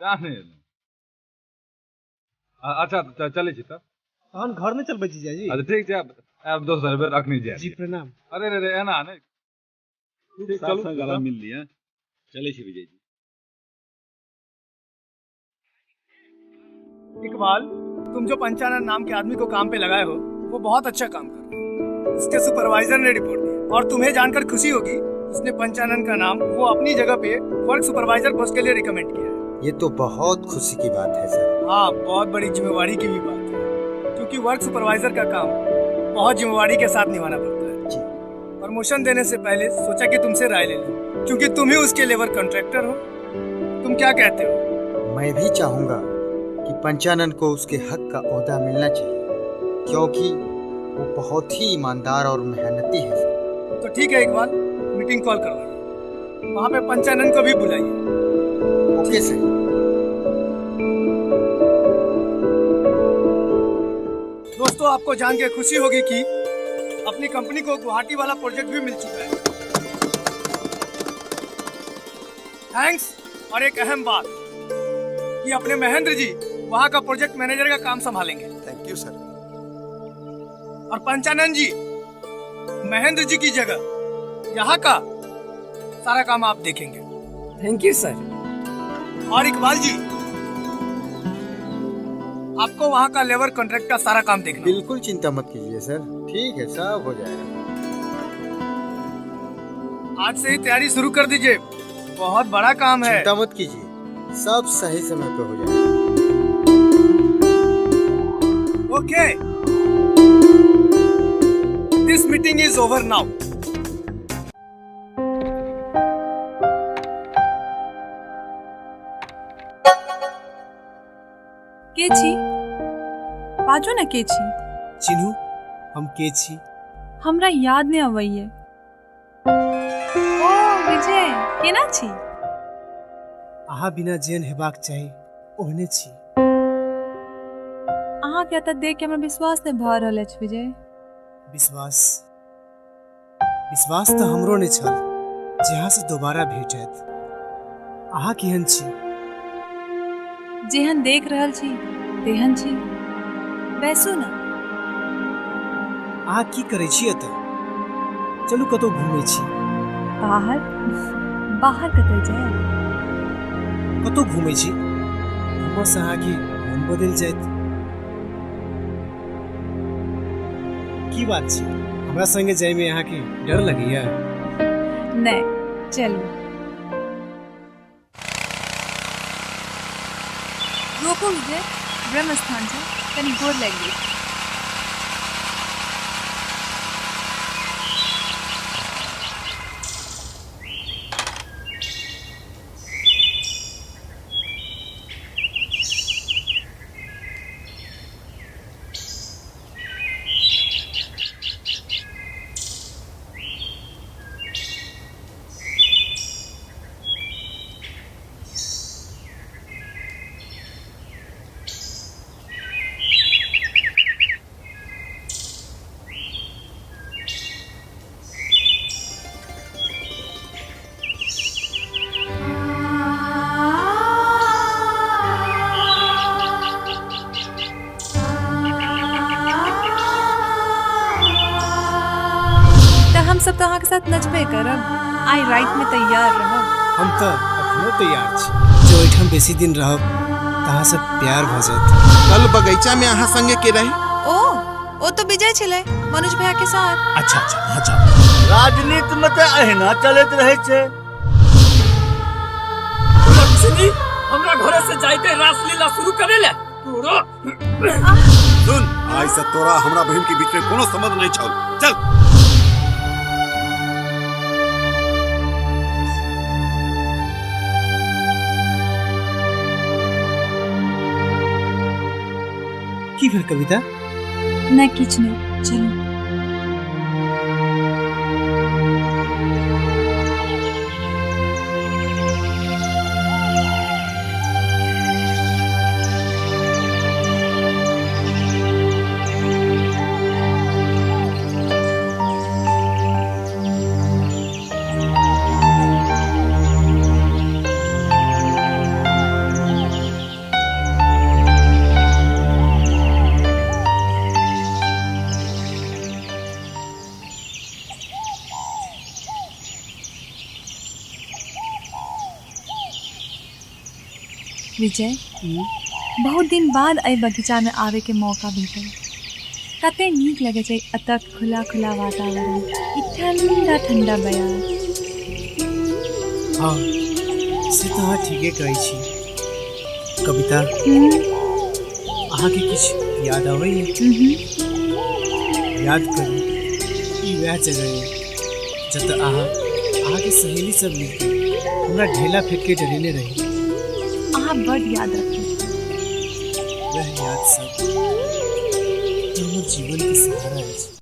[SPEAKER 19] तें नहि एलहुँ। अच्छा तऽ चलै छी तब।
[SPEAKER 16] तहन घर नहि चलबै जीजाजी?
[SPEAKER 19] अच्छा ठीक छै, आब दोसर बेर अखनी जायब।
[SPEAKER 16] जी प्रणाम।
[SPEAKER 19] अरे रे रे, एना नहि।
[SPEAKER 14] ठीक, चलू, गला मिल लिअ। चलै छी विजय जी।
[SPEAKER 4] इकबाल, तुम जो पंचानन नाम के आदमी को काम पे लगाए हो, वो बहुत अच्छा काम कर रहा है। उसके सुपरवाइजर ने रिपोर्ट दिया और तुम्हें जानकर खुशी होगी, उसने पंचानन का नाम वो अपनी जगह पे वर्क सुपरवाइजर पोस्ट के लिए रिकमेंड किया है।
[SPEAKER 17] ये तो बहुत खुशी की बात है सर।
[SPEAKER 4] हाँ, बहुत बड़ी जिम्मेवारी की भी बात है, क्योंकि वर्क सुपरवाइजर का काम बहुत जिम्मेवारी के साथ निभाना पड़ता है।
[SPEAKER 17] जी।
[SPEAKER 4] प्रमोशन देने से पहले सोचा कि तुमसे राय ले लूं, क्योंकि तुम ही उसके लेबर कॉन्ट्रैक्टर हो। तुम क्या कहते हो?
[SPEAKER 17] मैं भी चाहूँगा कि पंचानन को उसके हक का ओहदा मिलना चाहिए, क्योंकि वो बहुत ही ईमानदार और मेहनती है सर।
[SPEAKER 4] तो ठीक है इकबाल, मीटिंग कॉल करवाइए, वहाँ पे पंचानन को भी बुलाइए।
[SPEAKER 17] Okay sir.
[SPEAKER 4] दोस्तों, आपको जान के खुशी होगी कि अपनी कंपनी को गुवाहाटी वाला प्रोजेक्ट भी मिल चुका है। Thanks. और एक अहम बात कि अपने महेंद्र जी वहाँ का प्रोजेक्ट मैनेजर का काम संभालेंगे।
[SPEAKER 12] Thank you sir.
[SPEAKER 4] और पंचानन जी, महेंद्र जी की जगह यहाँ का सारा काम आप देखेंगे।
[SPEAKER 1] Thank you sir.
[SPEAKER 4] और इकबाल जी, आपको वहाँ का लेबर कॉन्ट्रैक्ट का सारा काम देखना।
[SPEAKER 17] बिल्कुल चिंता मत कीजिए सर, ठीक है, सब हो जाएगा।
[SPEAKER 4] आज से ही तैयारी शुरू कर दीजिए, बहुत बड़ा काम है।
[SPEAKER 17] चिंता मत कीजिए, सब सही समय पे हो जाएगा।
[SPEAKER 4] Okay, this meeting is over now.
[SPEAKER 10] के छी? बाजू ने, के छी?
[SPEAKER 16] चिन्हू हम के छी?
[SPEAKER 10] हमरा याद नहि अबैये। ओ विजय, केना छी?
[SPEAKER 16] अहाँ बिना जेन हेबाक चाही ओहने छी।
[SPEAKER 10] अहाँके एतऽ देख के हमरा विश्वास नहि भऽ रहल अछि विजय।
[SPEAKER 16] विश्वास विश्वास तऽ हमरो नहि छल जे अहाँ से दोबारा भेट हैत। अहाँ केहन छी?
[SPEAKER 10] जेहन देख रहल छी तेहन छी। बैसू ने।
[SPEAKER 16] अहाँ की करै छी एतऽ? चलू कतहु घूमै छी।
[SPEAKER 10] बाहर? बाहर कतऽ जायब?
[SPEAKER 16] कतहु घूमै छी, घूमऽसँ अहाँके मन बदलि जायत। की बात छै, हमरा संगे जायमे अहाँके डर लगैया?
[SPEAKER 10] नहि, चलू। रोकू विजय, ब्रह्म स्थान छै, कनि गोर लागि गेल। के साथ नचबे करब। आइ राति में तैयार रहब।
[SPEAKER 20] हम तऽ अखनो तैयार छी। जो एहिठाम बेसी दिन रहब तऽ अहाँ से प्यार भऽ जायत।
[SPEAKER 21] कल बगीचा में अहाँ संगे के रही?
[SPEAKER 10] ओ तो विजय छलै मनोज भैया के साथ।
[SPEAKER 21] अच्छा अच्छा अच्छा।
[SPEAKER 13] राजनीति में तऽ अहिना चलैत रहै छै।
[SPEAKER 4] लक्ष्मी हमरा घरे से जाइते रासलीला शुरू करे ले तोरो।
[SPEAKER 14] सुन, आइ से तोरा हमरा बहिन के बीच में कोनो संबंध नहीं छौ। चल।
[SPEAKER 20] की भेल कविता?
[SPEAKER 10] नहीं किछु नहीं, चलू। विजय, बहुत दिन बाद एहि बगीचा में आवे के मौका भेटल। कते नीक लगे छै एतऽ खुला खुला वातावरण, ई ठंडा ठंडा बयार।
[SPEAKER 20] हाँ, से तऽ अहाँ ठीके कहै छी कविता। अहाँके किछु याद आबैए? याद करू, ई वएह जगह है जतऽ अहाँ अहाँके सहेली सब मिलके हमरा ढेला फेंक के डरेने रही।
[SPEAKER 10] अहाँ बड याद रखी।
[SPEAKER 20] वह याद सब हमर जीवन के सहारा अछि।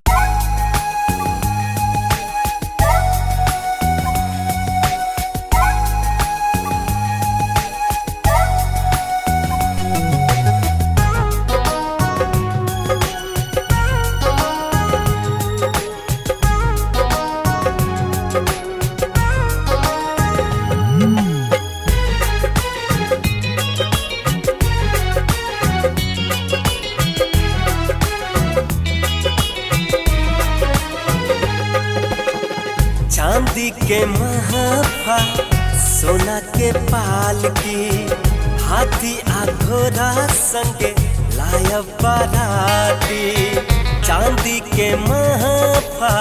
[SPEAKER 13] चांदी के महफा सोना के पालकी हाथी आ घोड़ा संगे लायब बाराती। चांदी के महफा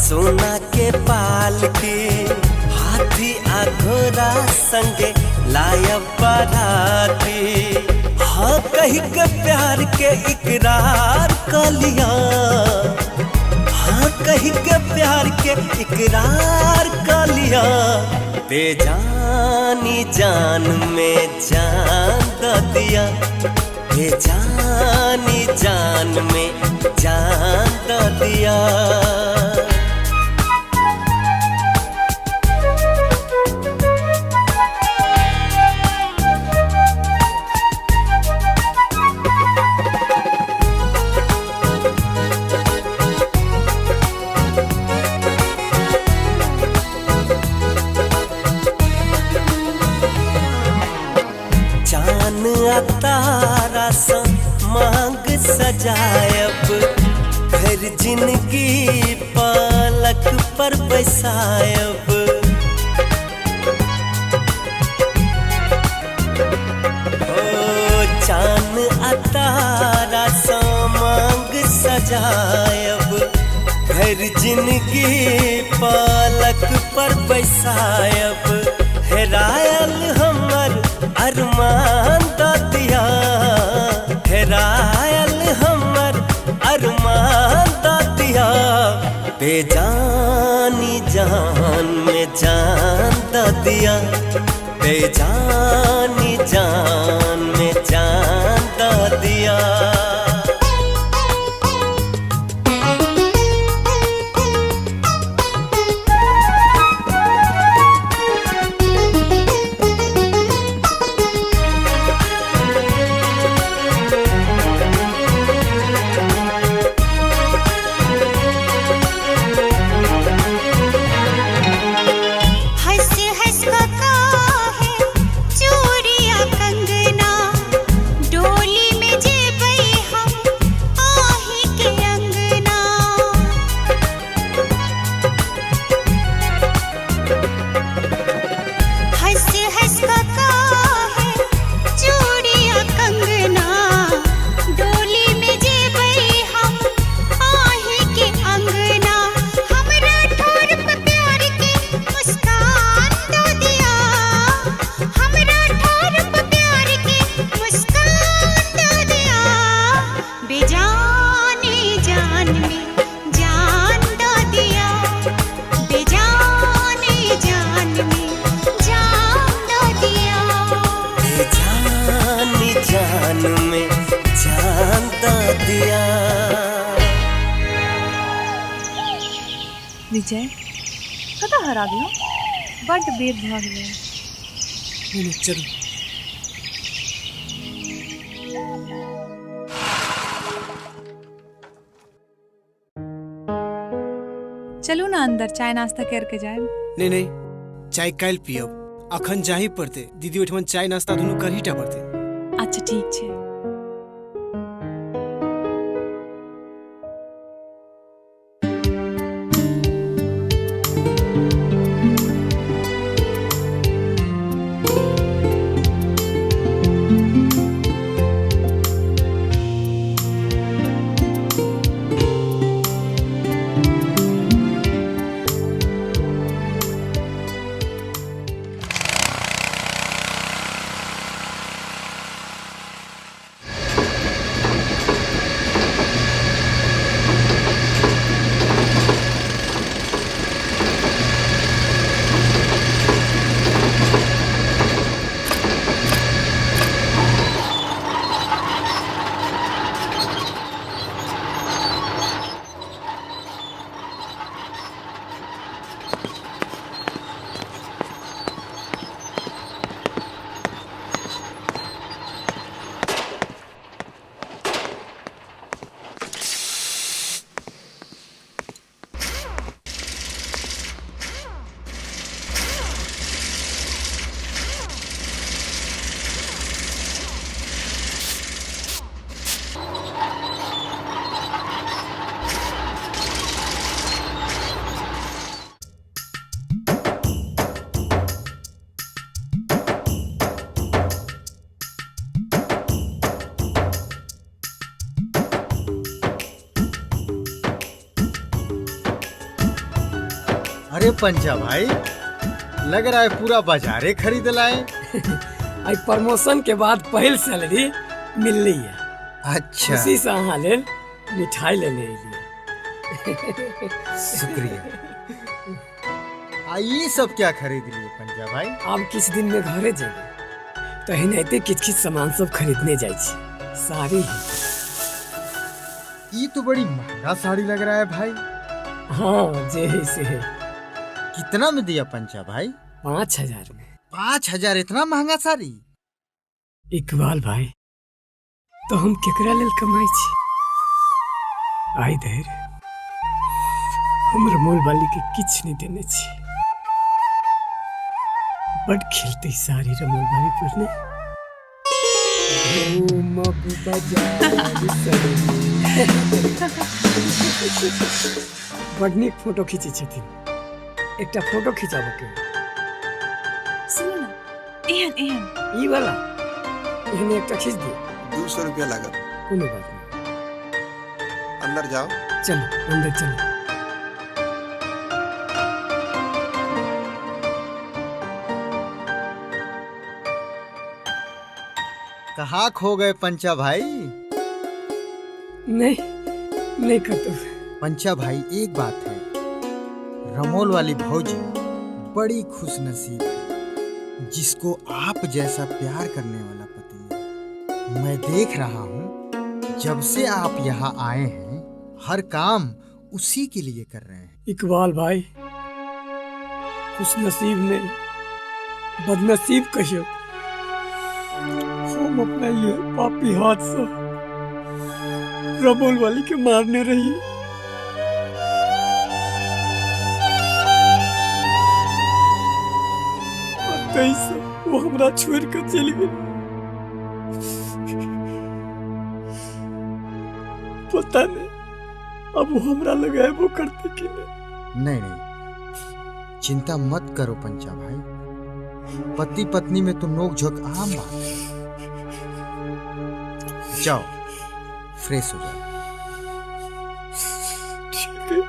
[SPEAKER 13] सोना के पालकी हाथी आ घोड़ा संगे लायब बाराती। हाँ कही के प्यार के इकरार कर लिया, हाँ कही के प्यार के इकरार कर लिया। बेजानी जान में जान the दिया, बेजानी जान में जान the दिया। तारा सा मांग सजायब फिर जिंदगी पालक पर बैसायब। ओ चान तारा सा मांग सजायब फिर जिंदगी पालक पर बैसायब। हेरायल हमर अरमान दिया, हेरायल हमर अरमान दिया। बेजानी जान में जान the दिया, बेजानी जान में जान the दिया।
[SPEAKER 22] हंस हंस का है चूड़िया कंगना।
[SPEAKER 10] विजय, कतऽ हरा गेलहुँ? बड्ड बेर भऽ गेलै।
[SPEAKER 20] नहि नहि, चलू।
[SPEAKER 10] चलू ने अंदर, चाय नाश्ता करके जायब।
[SPEAKER 20] नहि नहि, चाय काल्हि पियब, अखन जाही पड़तै। दीदी ओहिठमन चाय नाश्ता दुनू करही टा पड़तै।
[SPEAKER 10] अच्छा ठीक छै।
[SPEAKER 17] अरे पंचा भाई, लग रहा है पूरा बाजारे खरीद लाए।
[SPEAKER 1] आई प्रमोशन के बाद पहिल सैलरी मिलली है।
[SPEAKER 17] अच्छा।
[SPEAKER 1] खुशी से अहाँ लेल मिठाई लेने एलियै।
[SPEAKER 17] शुक्रिया। आ ये सब क्या खरीद लिए पंचा भाई?
[SPEAKER 1] आब किछु दिन में घरे जेबै तऽ एनाहिते किछु किछु सामान सब खरीदने जाइ छी। साड़ी।
[SPEAKER 17] ये तो बड़ी महंगा साड़ी लग रहा है भाई।
[SPEAKER 1] हाँ जे है से है।
[SPEAKER 17] कितना में दिया पंचा भाई?
[SPEAKER 1] 5000 में।
[SPEAKER 17] 5000? इतना महंगा साड़ी?
[SPEAKER 1] इकबाल भाई, तो हम केकरा लेल कमाई छी? आइ धरि हमर मोल वाली के किछु नहीं देने छी। बड खिलते साड़ी रमोल वाली पर ने। घूमब बाजार सगरी। बड नीक फोटो खींचै छथिन, एकटा फोटो खिंचाबऽ के।
[SPEAKER 10] सुनू ने, एहन एहन
[SPEAKER 1] ई वाला एहन एकटा खींच दियौ।
[SPEAKER 12] 200 रुपया लागत।
[SPEAKER 1] कोनो बात नहीं,
[SPEAKER 12] अंदर जाओ।
[SPEAKER 1] चलो अंदर चलो।
[SPEAKER 17] कहाँ खो गए पंचा भाई?
[SPEAKER 1] नहीं नहीं कतौ।
[SPEAKER 17] पंचा भाई एक बात है, रमोल वाली भौजी बड़ी खुशनसीब है जिसको आप जैसा प्यार करने वाला पति है। मैं देख रहा हूँ जब से आप यहाँ आए हैं हर काम उसी के लिए कर रहे हैं।
[SPEAKER 1] इकबाल भाई, खुशनसीब नहीं बदनसीब कहियो। हम अपना ये पापी हाथ से रमोल वाली के मारने रही। तैसे वो हमरा छोड़ कर चली गई। पता नहीं अब वो हमरा लगे वो करते कि नहीं।
[SPEAKER 17] नहीं नहीं, चिंता मत करो पंचा भाई, पति पत्नी में तो नोक झोंक आम बात है। जाओ फ्रेश हो जाओ।
[SPEAKER 4] ठीक है।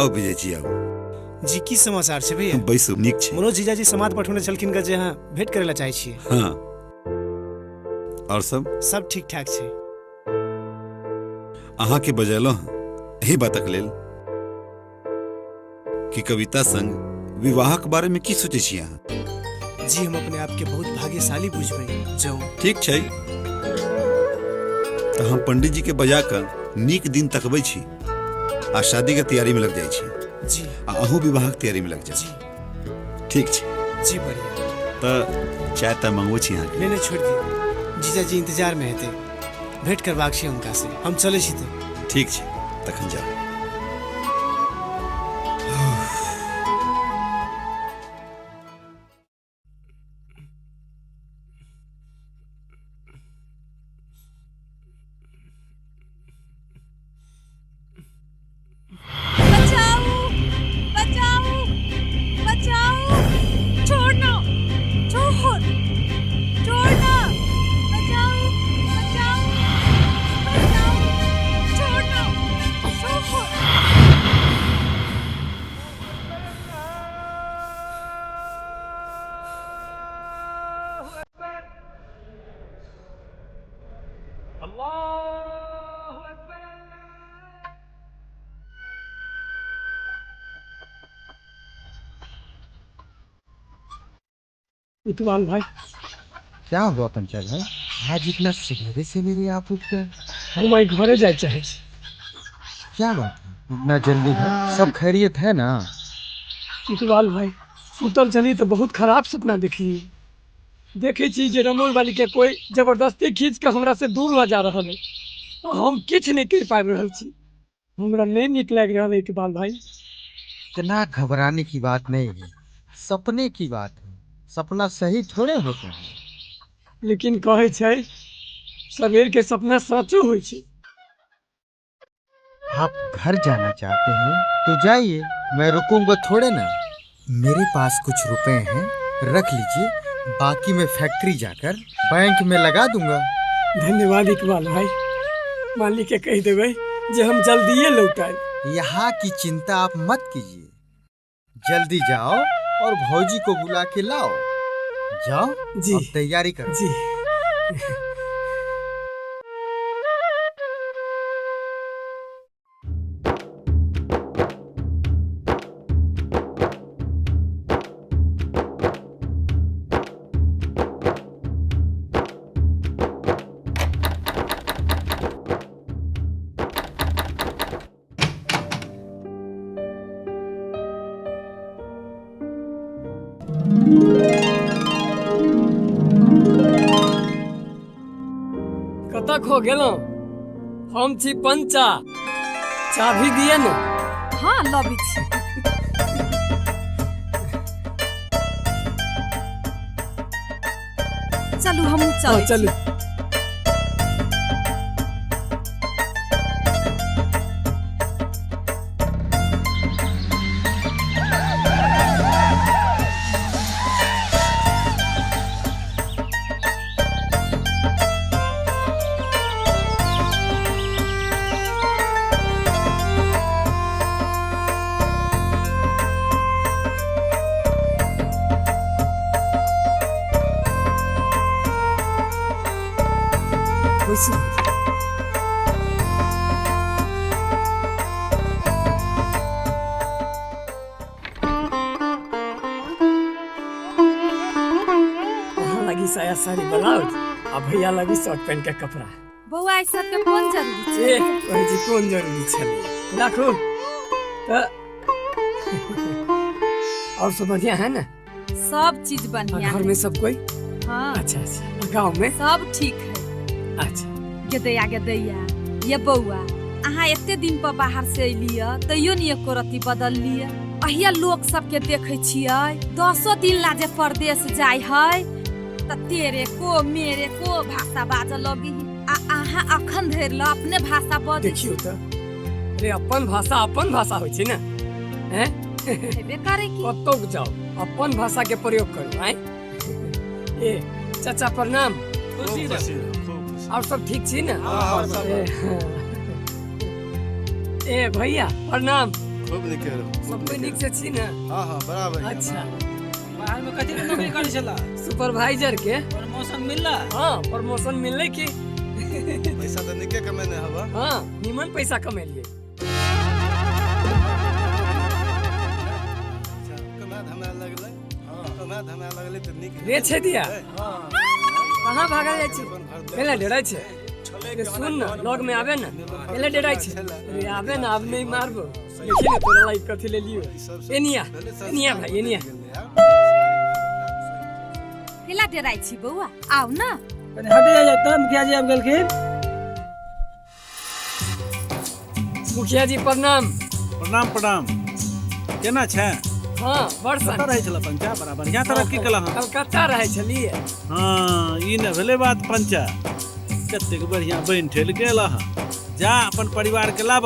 [SPEAKER 14] आउ विजय जी आउ।
[SPEAKER 20] जी की समाचार छै भैया?
[SPEAKER 14] बैसू। नीक छै।
[SPEAKER 20] मनोज जीजाजी समाद पठौने छलखिन जे अहाँ भेंट करै लए चाहै छियै।
[SPEAKER 14] हाँ, और सब?
[SPEAKER 20] सब ठीक ठाक छै।
[SPEAKER 14] अहाँ के बजेलहुँ हँ एहि बातक लेल कि कविता संग विवाहक बारे में की सोचै छी अहाँ?
[SPEAKER 20] जी हम अपने आप के बहुत भाग्यशाली बुझबै जौं।
[SPEAKER 14] ठीक छै, तऽ हम पंडित जी के बजा कऽ नीक दिन तकबै छी आ शादी के तैयारी में लग जाइ छी।
[SPEAKER 20] जी।
[SPEAKER 14] आ अहूँ विवाहक तैयारी में लग जाउ। ठीक छै।
[SPEAKER 20] जी बढ़िया।
[SPEAKER 14] तऽ चाय तऽ मंगबै छी अहाँके।
[SPEAKER 20] नहीं नहीं छोड़ दियौ, जीजाजी इंतजार में हेतै, भेंट करबाक छै हुनका से। हम चलै छी तऽ।
[SPEAKER 14] ठीक छै, तखन जाउ।
[SPEAKER 10] बचाओ बचाओ बचाओ, छोड़ना, छोड़, छोड़ना, बचाओ बचाओ बचाओ, छोड़ना, छोड़।
[SPEAKER 1] इकबाल भाई,
[SPEAKER 17] क्या हुआ पंचायत भाई, आज इतना सवेरे सवेरे आप उठ गए?
[SPEAKER 1] हम आई घरे जाए चाहे छी।
[SPEAKER 17] क्या बात है, इतना जल्दी घर? सब खैरियत है ना?
[SPEAKER 1] इकबाल भाई, सुतल छली तो बहुत खराब सपना देखली। देखै छी जे रमोल वाली के कोई जबरदस्ती खींच के हमरा से दूर ल जा रहल है। हम किछु नहीं कर पाबि रहल छी। हमरा नहीं नीक लागि रहल है इकबाल भाई।
[SPEAKER 17] इतना घबराने की बात नहीं है, सपने की बात है, सपना सही थोड़े होते हैं।
[SPEAKER 1] लेकिन कहै छै सवेर के सपना सचो होइ छै।
[SPEAKER 17] आप घर जाना चाहते हैं तो जाइए, मैं रुकूंगा थोड़े ना। मेरे पास कुछ रुपए हैं, रख लीजिए, बाकी मैं फैक्ट्री जाकर बैंक में लगा दूंगा।
[SPEAKER 1] धन्यवाद इकबाल भाई। मालिक के कह देबै जे हम जल्दिए लौट आएब।
[SPEAKER 17] यहाँ की चिंता आप मत कीजिए, जल्दी जाओ और भौजी को बुला के लाओ। जाओ
[SPEAKER 1] जी।
[SPEAKER 17] अब तैयारी करो।
[SPEAKER 1] जी। कतऽ खो गेलहुँ? हम छी पंचा, चाभी दिए ने।
[SPEAKER 9] हाँ लबै छी। चलू हमहूँ
[SPEAKER 1] हाँ,
[SPEAKER 9] चलै छी।
[SPEAKER 1] चलू। बैसू। अहाँ लगी साया साड़ी ब्लाउज आ भैया लगी शर्ट पैंट के कपड़ा।
[SPEAKER 9] बौआ ई सबके कोन जरूरी
[SPEAKER 1] ए
[SPEAKER 9] छै?
[SPEAKER 1] कहै छी कोन जरूरी छलै, राखू तऽ। और सब बढ़िया है ना?
[SPEAKER 9] सब चीज
[SPEAKER 1] आ
[SPEAKER 9] बढ़िया
[SPEAKER 1] घर
[SPEAKER 9] है।
[SPEAKER 1] में सब कोई?
[SPEAKER 9] हाँ।
[SPEAKER 1] अच्छा अच्छा। आ गाँव में
[SPEAKER 9] सब ठीक है।
[SPEAKER 1] अच्छा।
[SPEAKER 9] गेदैया गेदैया, ये बौआ अहाँ एते दिन पर बाहर से अयलियै तैयो ने एको रत्ती बदललियै। अहिया लोक सबके देखै छियै 10 दिन ला जे परदेश जाइ है तऽ तेरे को मेरे को भाषा बाजऽ लगी है, आ अहाँ अखन धरि ला अपने भाषा बजै
[SPEAKER 1] देखियौ तऽ, अरे अपन भाषा अपन भाषा होइ छै ने, हैं?
[SPEAKER 9] हेबे करे की।
[SPEAKER 1] कतौ जाओ अपन भाषा के प्रयोग करू। आँय ए चाचा प्रणाम।
[SPEAKER 5] खुशी रहो।
[SPEAKER 1] और सब ठीक छी ने?
[SPEAKER 5] हाँ, हाँ, सब
[SPEAKER 1] ए भैया प्रणाम।
[SPEAKER 12] खूब नीके रहू।
[SPEAKER 1] सब कोई नीक से छी ने?
[SPEAKER 12] हाँ हाँ, बराबर।
[SPEAKER 1] अच्छा,
[SPEAKER 20] बाहर में कथी के नौकरी करै छला?
[SPEAKER 1] सुपरवाइजर के।
[SPEAKER 20] प्रमोशन मिलला?
[SPEAKER 1] हाँ, प्रमोशन मिललै की।
[SPEAKER 12] पैसा तऽ नीके कमेने हबा।
[SPEAKER 1] हाँ, नीमन पैसा कमेलिए।
[SPEAKER 12] कमा धमा लगलै। हाँ, कमा धमा लगलै तऽ नीक।
[SPEAKER 1] रे छे दिया, कहाँ भागल जाइ छी? केला डराइ छै? रे सुन न, लग में आबे न। केला डराइ छै? रे आबे न, आब नहीं मारबो। देखी ने तोरा लाइक कथी ले लियो। एनिया एनिया भाई एनिया।
[SPEAKER 9] केला डराइ छी बौआ? आउ न।
[SPEAKER 20] कनि हट जाइए तऽ, मुखिया जी आबि गेलखिन।
[SPEAKER 1] मुखिया जी प्रणाम।
[SPEAKER 7] प्रणाम प्रणाम। केना छै?
[SPEAKER 1] हाँ, बड़
[SPEAKER 7] कतऽ रहै छला पंचा? बड़ा बढ़िया तरक्की केला हँ।
[SPEAKER 1] कलकत्ता रहै छलियै।
[SPEAKER 7] हाँ, ई ने भेलै बात पंचा। कतेक बढ़िया बनि ठेल गेल हँ। जा अपन परिवार के लाब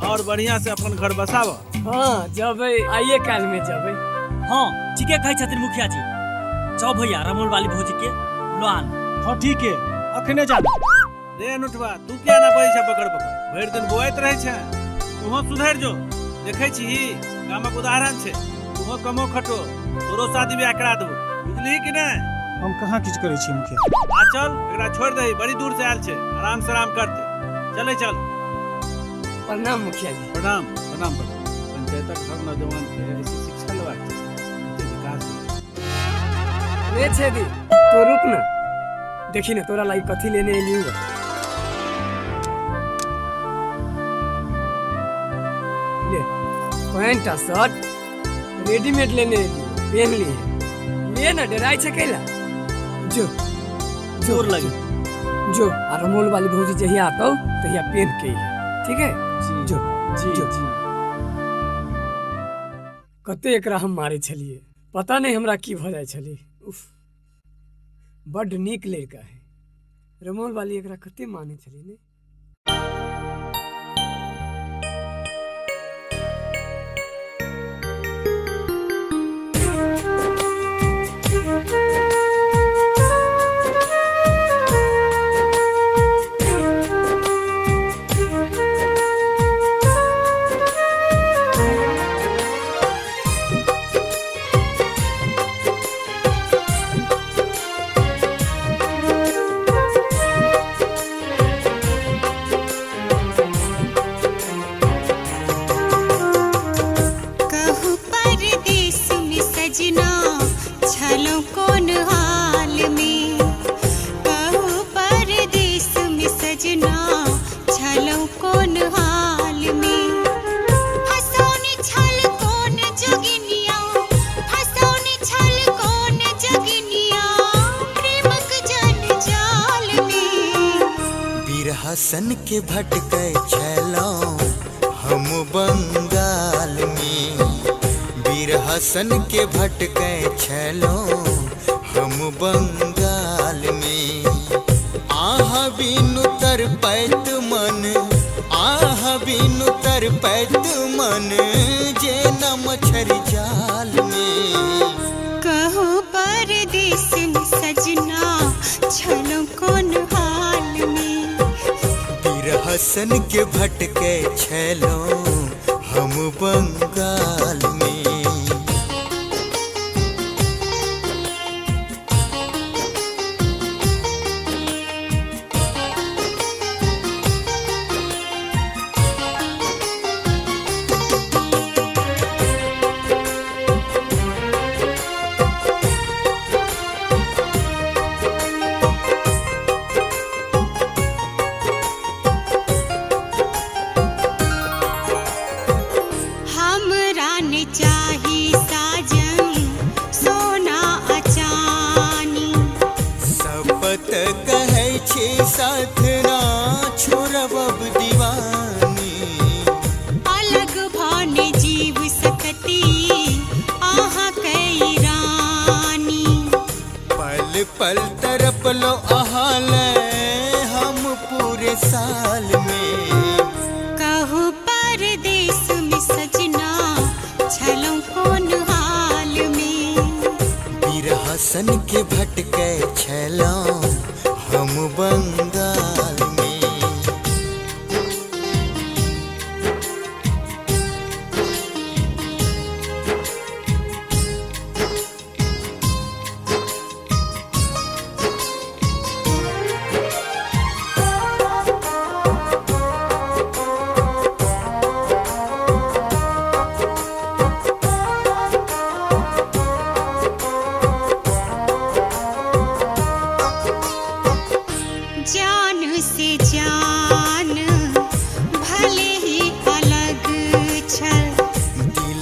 [SPEAKER 7] और बढ़िया से अपन घर बसाब।
[SPEAKER 1] हाँ, जबै आइए काल में जबै।
[SPEAKER 2] हाँ, ठीके कहै छथिन मुखिया जी। जाओ भैया रमोल वाली भौजी के लोन।
[SPEAKER 16] हाँ ठीक है, अखने जा।
[SPEAKER 7] रे अनुठवा, तू किया ना बजै छै बकड़ बकड़? भरि दिन बोआइत रहै छै। तूहो सुधरि जो। देखै छी गामक उदाहरण छै। तूहो कमो खटो, तोरो शादी ब्याह करा देबो, बुझलिही कि नहि?
[SPEAKER 16] हम कहाँ किछु करै छी मुखिया।
[SPEAKER 7] आ चल, एकरा छोड़ि दही, बड़ी दूर से आयल छै, आराम से आराम करते। चले चल।
[SPEAKER 1] प्रणाम मुखिया जी।
[SPEAKER 7] प्रणाम प्रणाम प्रणाम। पंचायतक हर नौजवान के ऐसी शिक्षा लेबाक चाही, विकास।
[SPEAKER 1] रे छेदी, तो रुक न, देखी ने तोरा लाई कथी लेने एलियौ। ले पैंट आ शर्ट रेडीमेड लेने एलियौ, पहन लिए। ले ना, डराइ छै कैला? जो जोर लगे जो। आ रमोल वाली भौजी जहिया आतौ तहिया पहन के अइहे, ठीक है? जो जी जो। कते एकरा हम मारै छलियै, पता नहीं हमरा की भऽ जाइ छलै। उफ, बड्ड नीक लड़का है रमोल वाली, एकरा कते मानै छलियै ने।
[SPEAKER 6] कहू परदेस में सजना छलो कौन हाल में, कहू परदेस में सजना छलो कौन हाल में। फसौनी छल कौन जोगिनिया, फसौनी छल कौन जोगिनिया प्रेमक जन जाल में।
[SPEAKER 13] बिरहसन के भटकै छलौं हम बंगाल में, बिरहसन के भटकै छलौं हम बंगाल में। आहा बिनु तरपैत मन, आहा बिनु तरपैत मन जेना मछरी जाल में।
[SPEAKER 6] कहू परदेस में सजना छलो कौन हाल में,
[SPEAKER 13] बिरहसन के भटकै छलौं हम बंगाल में।
[SPEAKER 6] हमरा ने चाही साजन सोना अचानी,
[SPEAKER 13] शपथ कहै छी साथ ना छोड़ब अब दीवानी।
[SPEAKER 6] अलग भने जीव सकती आहाँ कई रानी।
[SPEAKER 13] पल पल तरपलो अहाले हम पूरे साल में।
[SPEAKER 6] कहू परदेस में सजना छलो कौन हाल में,
[SPEAKER 13] बिरहसन के भटकै छलौं हम बंगाल में।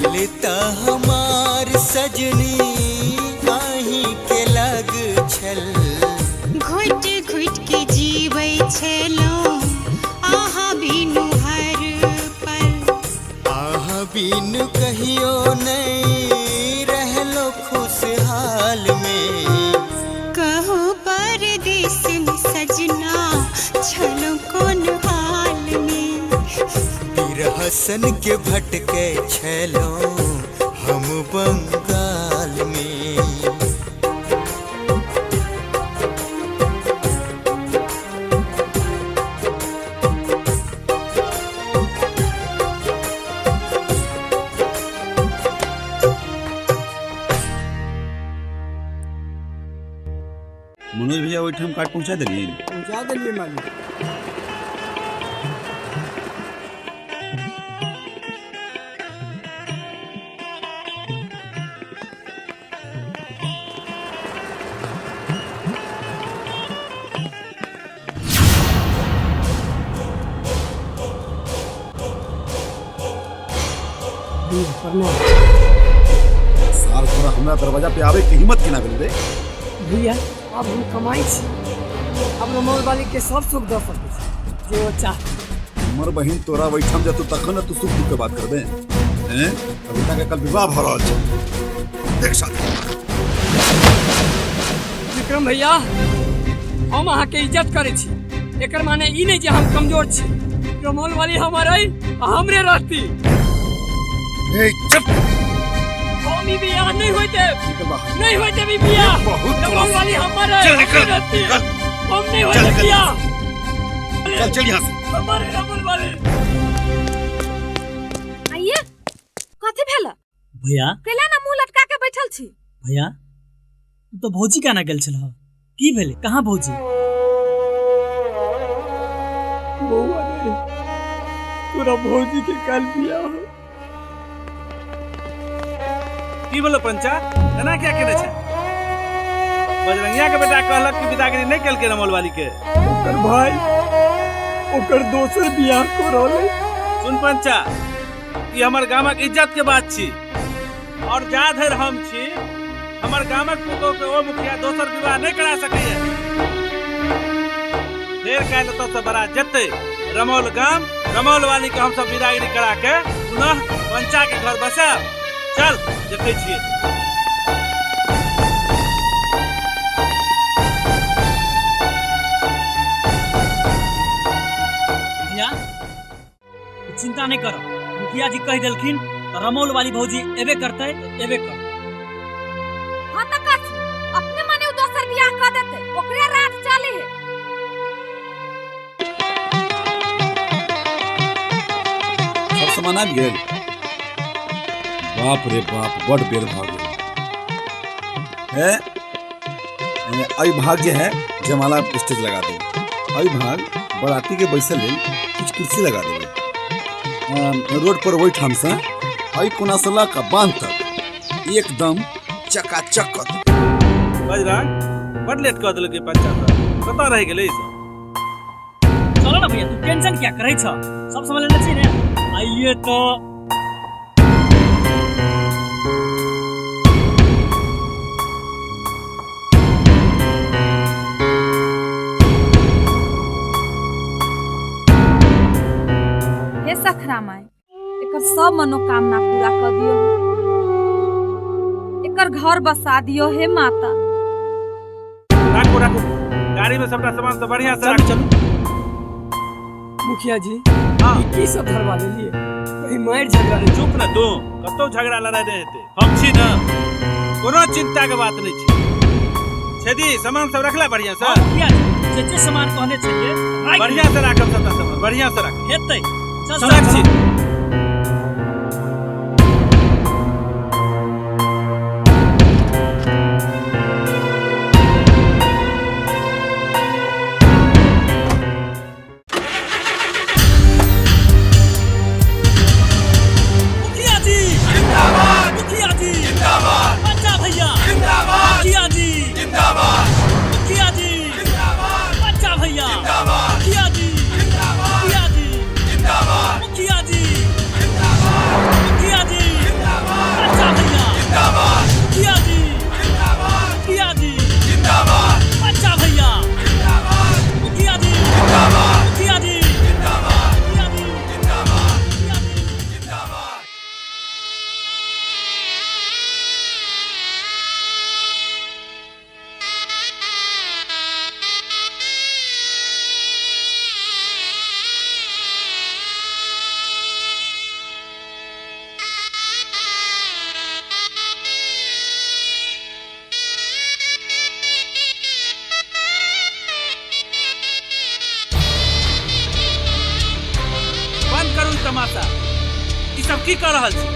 [SPEAKER 13] दिल त हमार सजनी अहीं के लग छल।
[SPEAKER 6] घुट घुट के जीबै छलहुँ अहाँ बिनु हर पल।
[SPEAKER 13] अहाँ बिनु कहियो नहीं रहलो खुशहाल में।
[SPEAKER 6] कहू परदेस में सजना छलहुँ कोन हाल में।
[SPEAKER 13] बिरहसन के भटके छलो हम बंगाल में।
[SPEAKER 14] मनोज भैया ओहिठाम कार्ड पहुंचा देलियै?
[SPEAKER 1] पहुंचा देलियै मालिक। प्रणाम।
[SPEAKER 14] साल तोरा हमरा दरवाजा पे आवे के हिम्मत केना भेल रे?
[SPEAKER 1] भैया अब हम कमाई छी, अब रमौल वाली के सब सुख दऽ सकै छी जे ओ चाह।
[SPEAKER 14] हमर बहिन तोरा ओहिठाम जतौ तखन ने तू सुख दुख के बात करबे हैं? कविता के कल विवाह भऽ रहल छै, देख साथ।
[SPEAKER 1] विक्रम भैया हम अहाँ के इज्जत करै छी, एकर माने ई नहीं जे हम कमजोर छी। रमौल वाली हमर अइ आ हमरे रहती।
[SPEAKER 14] ए चुप,
[SPEAKER 1] हम ई बियाह नहीं होय देब, नहीं होय देब ई बियाह। रमौल वाली हमर अइ,
[SPEAKER 14] चल निकल,
[SPEAKER 1] हमरे रहती।
[SPEAKER 14] निकल।
[SPEAKER 1] हम नहीं होय
[SPEAKER 14] चल
[SPEAKER 1] देब
[SPEAKER 14] निकल।
[SPEAKER 1] बियाह।
[SPEAKER 14] चल चल यहाँ से।
[SPEAKER 1] हमारे रमौल वाली।
[SPEAKER 9] आइए कथी भेल?
[SPEAKER 2] भैया
[SPEAKER 9] कैला ना मुंह लटका के बैठल छी?
[SPEAKER 2] भैया तू तो भौजी केना गेल छलह, की भेलै? कहाँ भौजी?
[SPEAKER 1] बौआ रे, तोरा भौजी के कल बियाह हो।
[SPEAKER 7] की बोलो पंचा, एना क्या केने छै? बजरंगिया के बेटा कहलक कि विदागरी नहीं केलकै रमौल वाली के।
[SPEAKER 1] ओकर भाई ओकर दोसर बियाह कऽ रहल है।
[SPEAKER 7] सुन पंचा, ई हमर गामक इज्जत के बात छी, और जा धरि हम छी हमर गामक पुतोह के ओ मुखिया दोसर विवाह नहीं करा सकैया। फेर काल्हि ओतऽ से बरात जेतै रमौल गाम, रमौल वाली के हमसब विदागरी करा के पुनः पंचा के घर बसायब। चल देखै छियै।
[SPEAKER 2] भैया चिंता नहीं करो, मुखिया जी कहि देलखिन तऽ रमौल वाली भौजी एबे करतै तऽ एबे कर।
[SPEAKER 9] हाँ तऽ कथी अपने मने उ दोसर बियाह कऽ देतै, ओकरे राज चले है।
[SPEAKER 14] सब सामान आबि गेल? बाप रे बाप, बड़ बेर भऽ गेल है। एहि भाग जे है जयमाला स्टेज लगा देबै, एहि भाग बराती के बैसल लेल किछु कुर्सी लगा देबै। रोड पर ओहिठाम से एहि कोना से लऽ कऽ बांध तक एकदम चकाचक कऽ देबै।
[SPEAKER 7] बजरंग बड लेट कऽ देलकै पंचा सब, कतऽ रहि गेलै ई सब?
[SPEAKER 2] चलो ना भैया, तू टेंशन क्या करै छ, सब समझ लेने छी ने। आइए तो
[SPEAKER 9] हे सखरा माई, एकर सब मनोकामना पूरा कर दियो, एकर घर बसा दियो हे माता।
[SPEAKER 7] राखू राखू गाड़ी में सबटा सामान सब बढ़िया से राखू।
[SPEAKER 1] चलू मुखिया जी, हाँ की सब धरवा लेलिए? कहीं मारि झगड़ा नहीं।
[SPEAKER 7] चुप ना तू, कतौ झगड़ा लड़ाई नहीं हेतै, हम छी ना, कोनो चिंता के बात नहीं छै। छेदी सामान सब रखला बढ़िया से?
[SPEAKER 2] मुखिया जी जे जे सामान कहने छलियै
[SPEAKER 7] बढ़िया से राखब, सबटा सामान बढ़िया से राखब।
[SPEAKER 2] हेतै, चल
[SPEAKER 7] चल छी।
[SPEAKER 2] मुखिया जी जिंदाबाद, मुखिया जी जिंदाबाद, पंचा भैया जिंदाबाद, मुखिया जी जिंदाबाद, मुखिया जी जिंदाबाद, पंचा भैया जिंदाबाद, मुखिया जी जिंदाबाद, मुखिया जी जिंदाबाद, मुखिया जी
[SPEAKER 7] सब की कऽ रहल छी?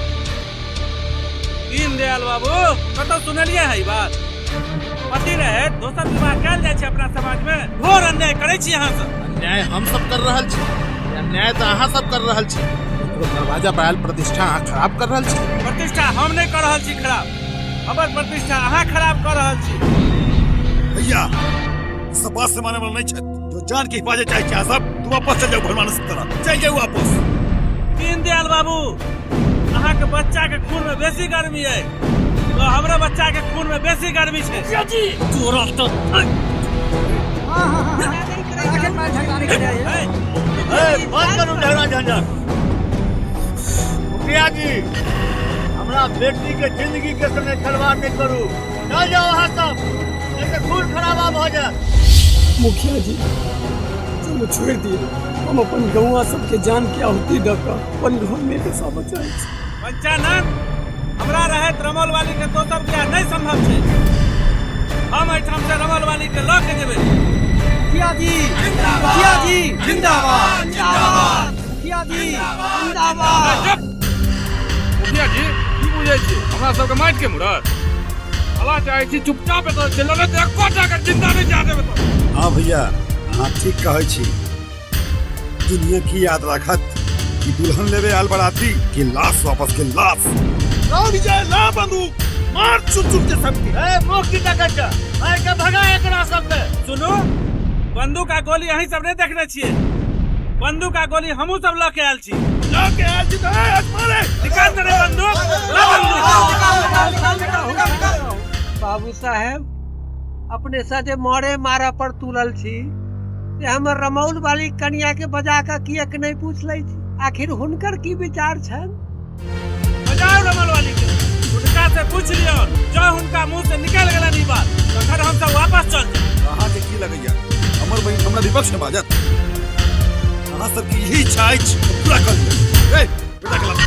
[SPEAKER 7] दीनदयाल बाबू, कतौ सुनलियै है ई बात? पति रहे दोसर विवाह कयल जाइ छै अपना समाज में? घोर अन्याय करै छी अहाँ सब।
[SPEAKER 21] अन्याय हम सब कर रहल छी? अन्याय तऽ अहाँ सब कर रहल छी। ककरो दरवाजा पर आयल प्रतिष्ठा अहाँ खराब कर रहल छी।
[SPEAKER 7] प्रतिष्ठा हम नहि कऽ रहल छी खराब, हमर प्रतिष्ठा अहाँ खराब कऽ रहल छी।
[SPEAKER 14] भैया, सब बात से माने वाला नहीं छथि जो जान के हिफाजत चाहे छै सब। तू वापस चल जाओ भगवान से तरह, चल जाओ वापस।
[SPEAKER 7] दीनदयाल बाबू, अहाँ के बच्चा के खून में बेसी गर्मी है तो हमरा बच्चा के खून में बेसी गर्मी छै। तोरा तो
[SPEAKER 11] बंद करू झगड़ा झंझट। मुखिया जी, हमरा बेटी के जिंदगी के संगे खिलवाड़ नहीं करू। चल जाओ अहाँ सब, नहीं तो खून खराबा भऽ जायत।
[SPEAKER 1] मुखिया जी, चलो छोड़ दिए, हम अपन गौआ सबके जान के आहुति दऽ कऽ अपन घर में बसा बचाइ छी।
[SPEAKER 7] पंचानंद, हमरा रहैत रमौल वाली के दोसर बियाह नहीं संभव छै। हम एहिठाम से रमौल वाली के लऽ के जेबै।
[SPEAKER 3] मुखिया जी, मुखिया जी जिंदाबाद, जिंदाबाद, मुखिया जी जिंदाबाद।
[SPEAKER 19] मुखिया जी, की बुझै छी हमरा सबके माटि के मुरत? अला चाहै छी चुपचाप एतऽ चलि जाउ, नहि तऽ एको टा के जिंदा नहि जा देबै तऽ।
[SPEAKER 14] हाँ भैया, अहाँ ठीक कहै छी। दुनिया की याद राखत कि दुल्हन लेवे आयल बराती कि लाश वापस के लाश।
[SPEAKER 21] ला विजय, ला बंदूक, मार चुप चुप के सबके।
[SPEAKER 11] ए मुख की ताकत छ, मार के भगा एकरा सबके।
[SPEAKER 7] सुनू, बंदूक आ गोली अहीं सब नहि देखने छियै। बंदूक आ गोली हमहूँ सब लऽ के आयल छी।
[SPEAKER 21] लऽ के आयल छी तऽ ए, मारे।
[SPEAKER 7] निकाल दे रे बंदूक, ला बंदूक।
[SPEAKER 22] बाबू साहेब, अपने से जे मरे मारा पर तुलल छी से हमर रमौल वाली कनिया के बजा के किएक नहीं पूछ लै छी? आखिर हुनकर की विचार छनि?
[SPEAKER 7] बजाओ रमौल वाली के, हुनका से पूछ लियौ। जँ हुनका मुंह से निकल गेलनि ई बात तखन हम सब वापस चल जायब।
[SPEAKER 14] अहाँ के की लगैया हमर बहिन हमरा विपक्ष में बाजत? अहाँ सबके यही इच्छा अछि तऽ पूरा कर लिअ। ए, बेटा के लात।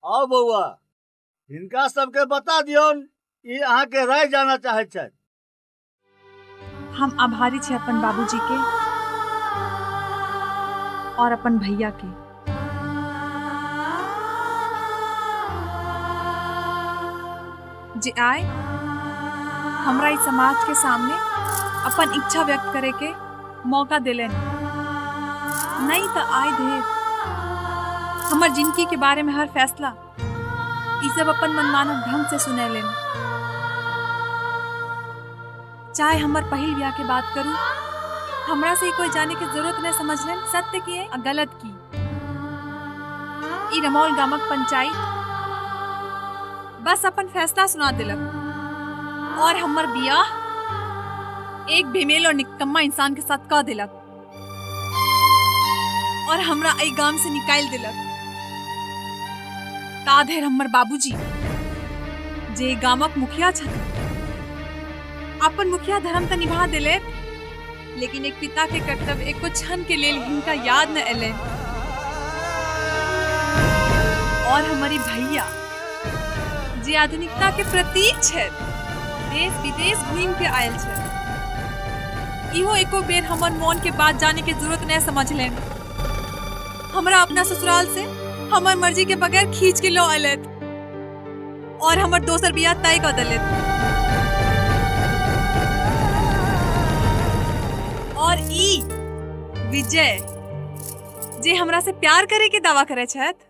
[SPEAKER 11] आओ बौआ, हिनका सबके बता दियौन ई अहाँके राय जाना चाहैत छथि।
[SPEAKER 10] हम आभारी छी अपन बाबूजी के और अपन भैया के। जे आय हमरा इस समाज के सामने अपन इच्छा व्यक्त करे के मौका दिलन। नहीं तो आय ढेर हमर जिंदगी के बारे में हर फैसला ई सब अपन मनमाना ढंग से सुनेलन। चाहे हमर पहिल ब्याह के बात करूं, हमरा से कोई जाने के जरूरत नहीं समझलन सत्य की है और गलत की। ई रमौल गामक पंचायत बस अपन फैसला सुना दिलक और हमर बियाह एक बेमेल और निकम्मा इंसान के साथ कह दिलक और हमरा एहि गाम से निकाल दिलक। ता धरि हमर बाबूजी जे गामक मुखिया छथिन अपन मुखिया धर्म तऽ निभा दिले, लेकिन एक पिता के कर्तव्य एको क्षण के लेल हिनका याद न एलै। और हमारी भैया जे आधुनिकता के प्रतीक छै, देश विदेश घूम के आयल छै, इहो एको बेर हमर मोन के बात जाने के जरूरत नहीं समझलेन। हमरा अपना ससुराल से हमर मर्जी के बगैर खींच के लो अयलथि और हमर दोसर बियाह तय कर दिलथि। और ई विजय जे हमरा से प्यार करे के दावा करे छथि,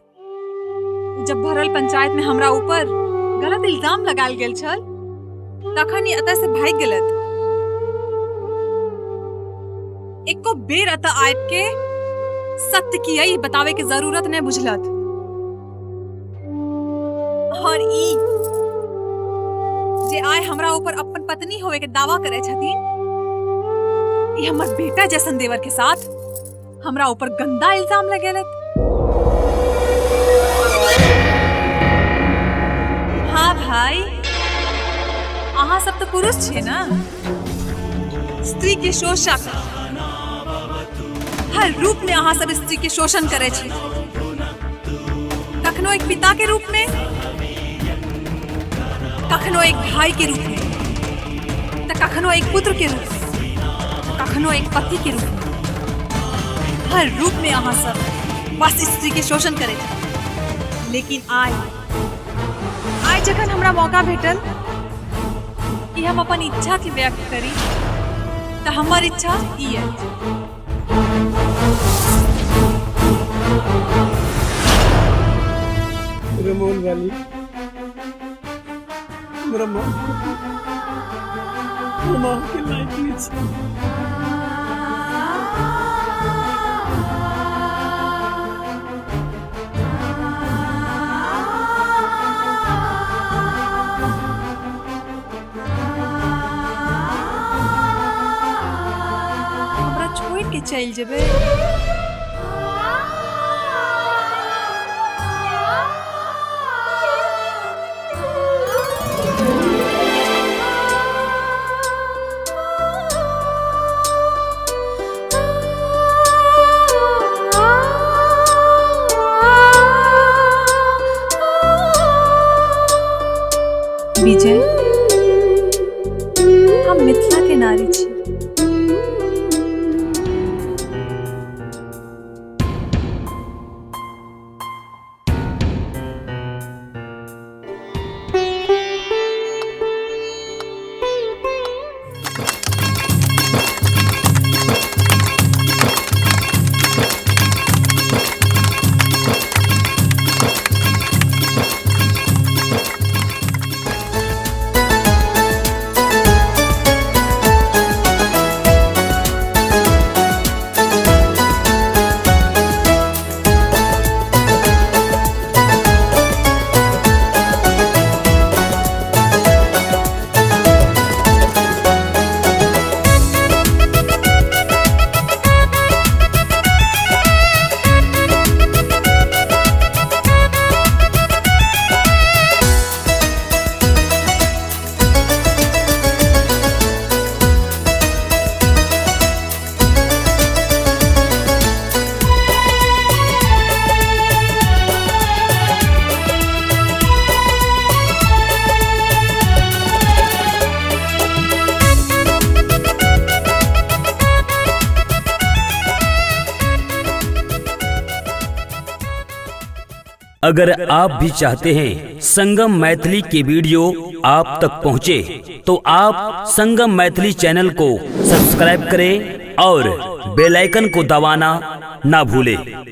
[SPEAKER 10] जब भरल पंचायत में हमरा ऊपर गलत इल्जाम लगायल गेल छल तखन ई एतऽ से भागि गेलथि। एको बेर एतऽ आबि के सत्य की है बतावे के जरूरत नहीं बुझलत। और ई जे आय हमरा ऊपर अपन पत्नी होवे के दावा करे छथिन, ई हमर बेटा जैसन देवर के साथ हमरा ऊपर गंदा इल्जाम लगेलत। पुरुष छियै ने, स्त्री के शोषक। हर रूप में अहाँ सब स्त्री के शोषण करै छी। कखनो एक पिता के रूप में, कखनो एक भाई के रूप में, तऽ कखनो एक पुत्र के रूप में, कखनो एक पति के रूप में। हर रूप में अहाँ सब बस स्त्री के शोषण करै छी। लेकिन आइ आइ जखन हमरा मौका भेटल कि हम अपन इच्छा के व्यक्त करी, तऽ हमर इच्छा ई अछि।
[SPEAKER 1] रमोल वाली, हमरा माफ कर दियौ। हम अहाँके लायक नहि छी।
[SPEAKER 10] हमरा छोड़ि के चलि जेबै? विजय, हम मिथिला के नारी छी।
[SPEAKER 8] अगर आप भी चाहते हैं संगम मैथिली के वीडियो आप तक पहुंचे, तो आप संगम मैथिली चैनल को सब्सक्राइब करें और बेल आइकन को दबाना ना भूलें।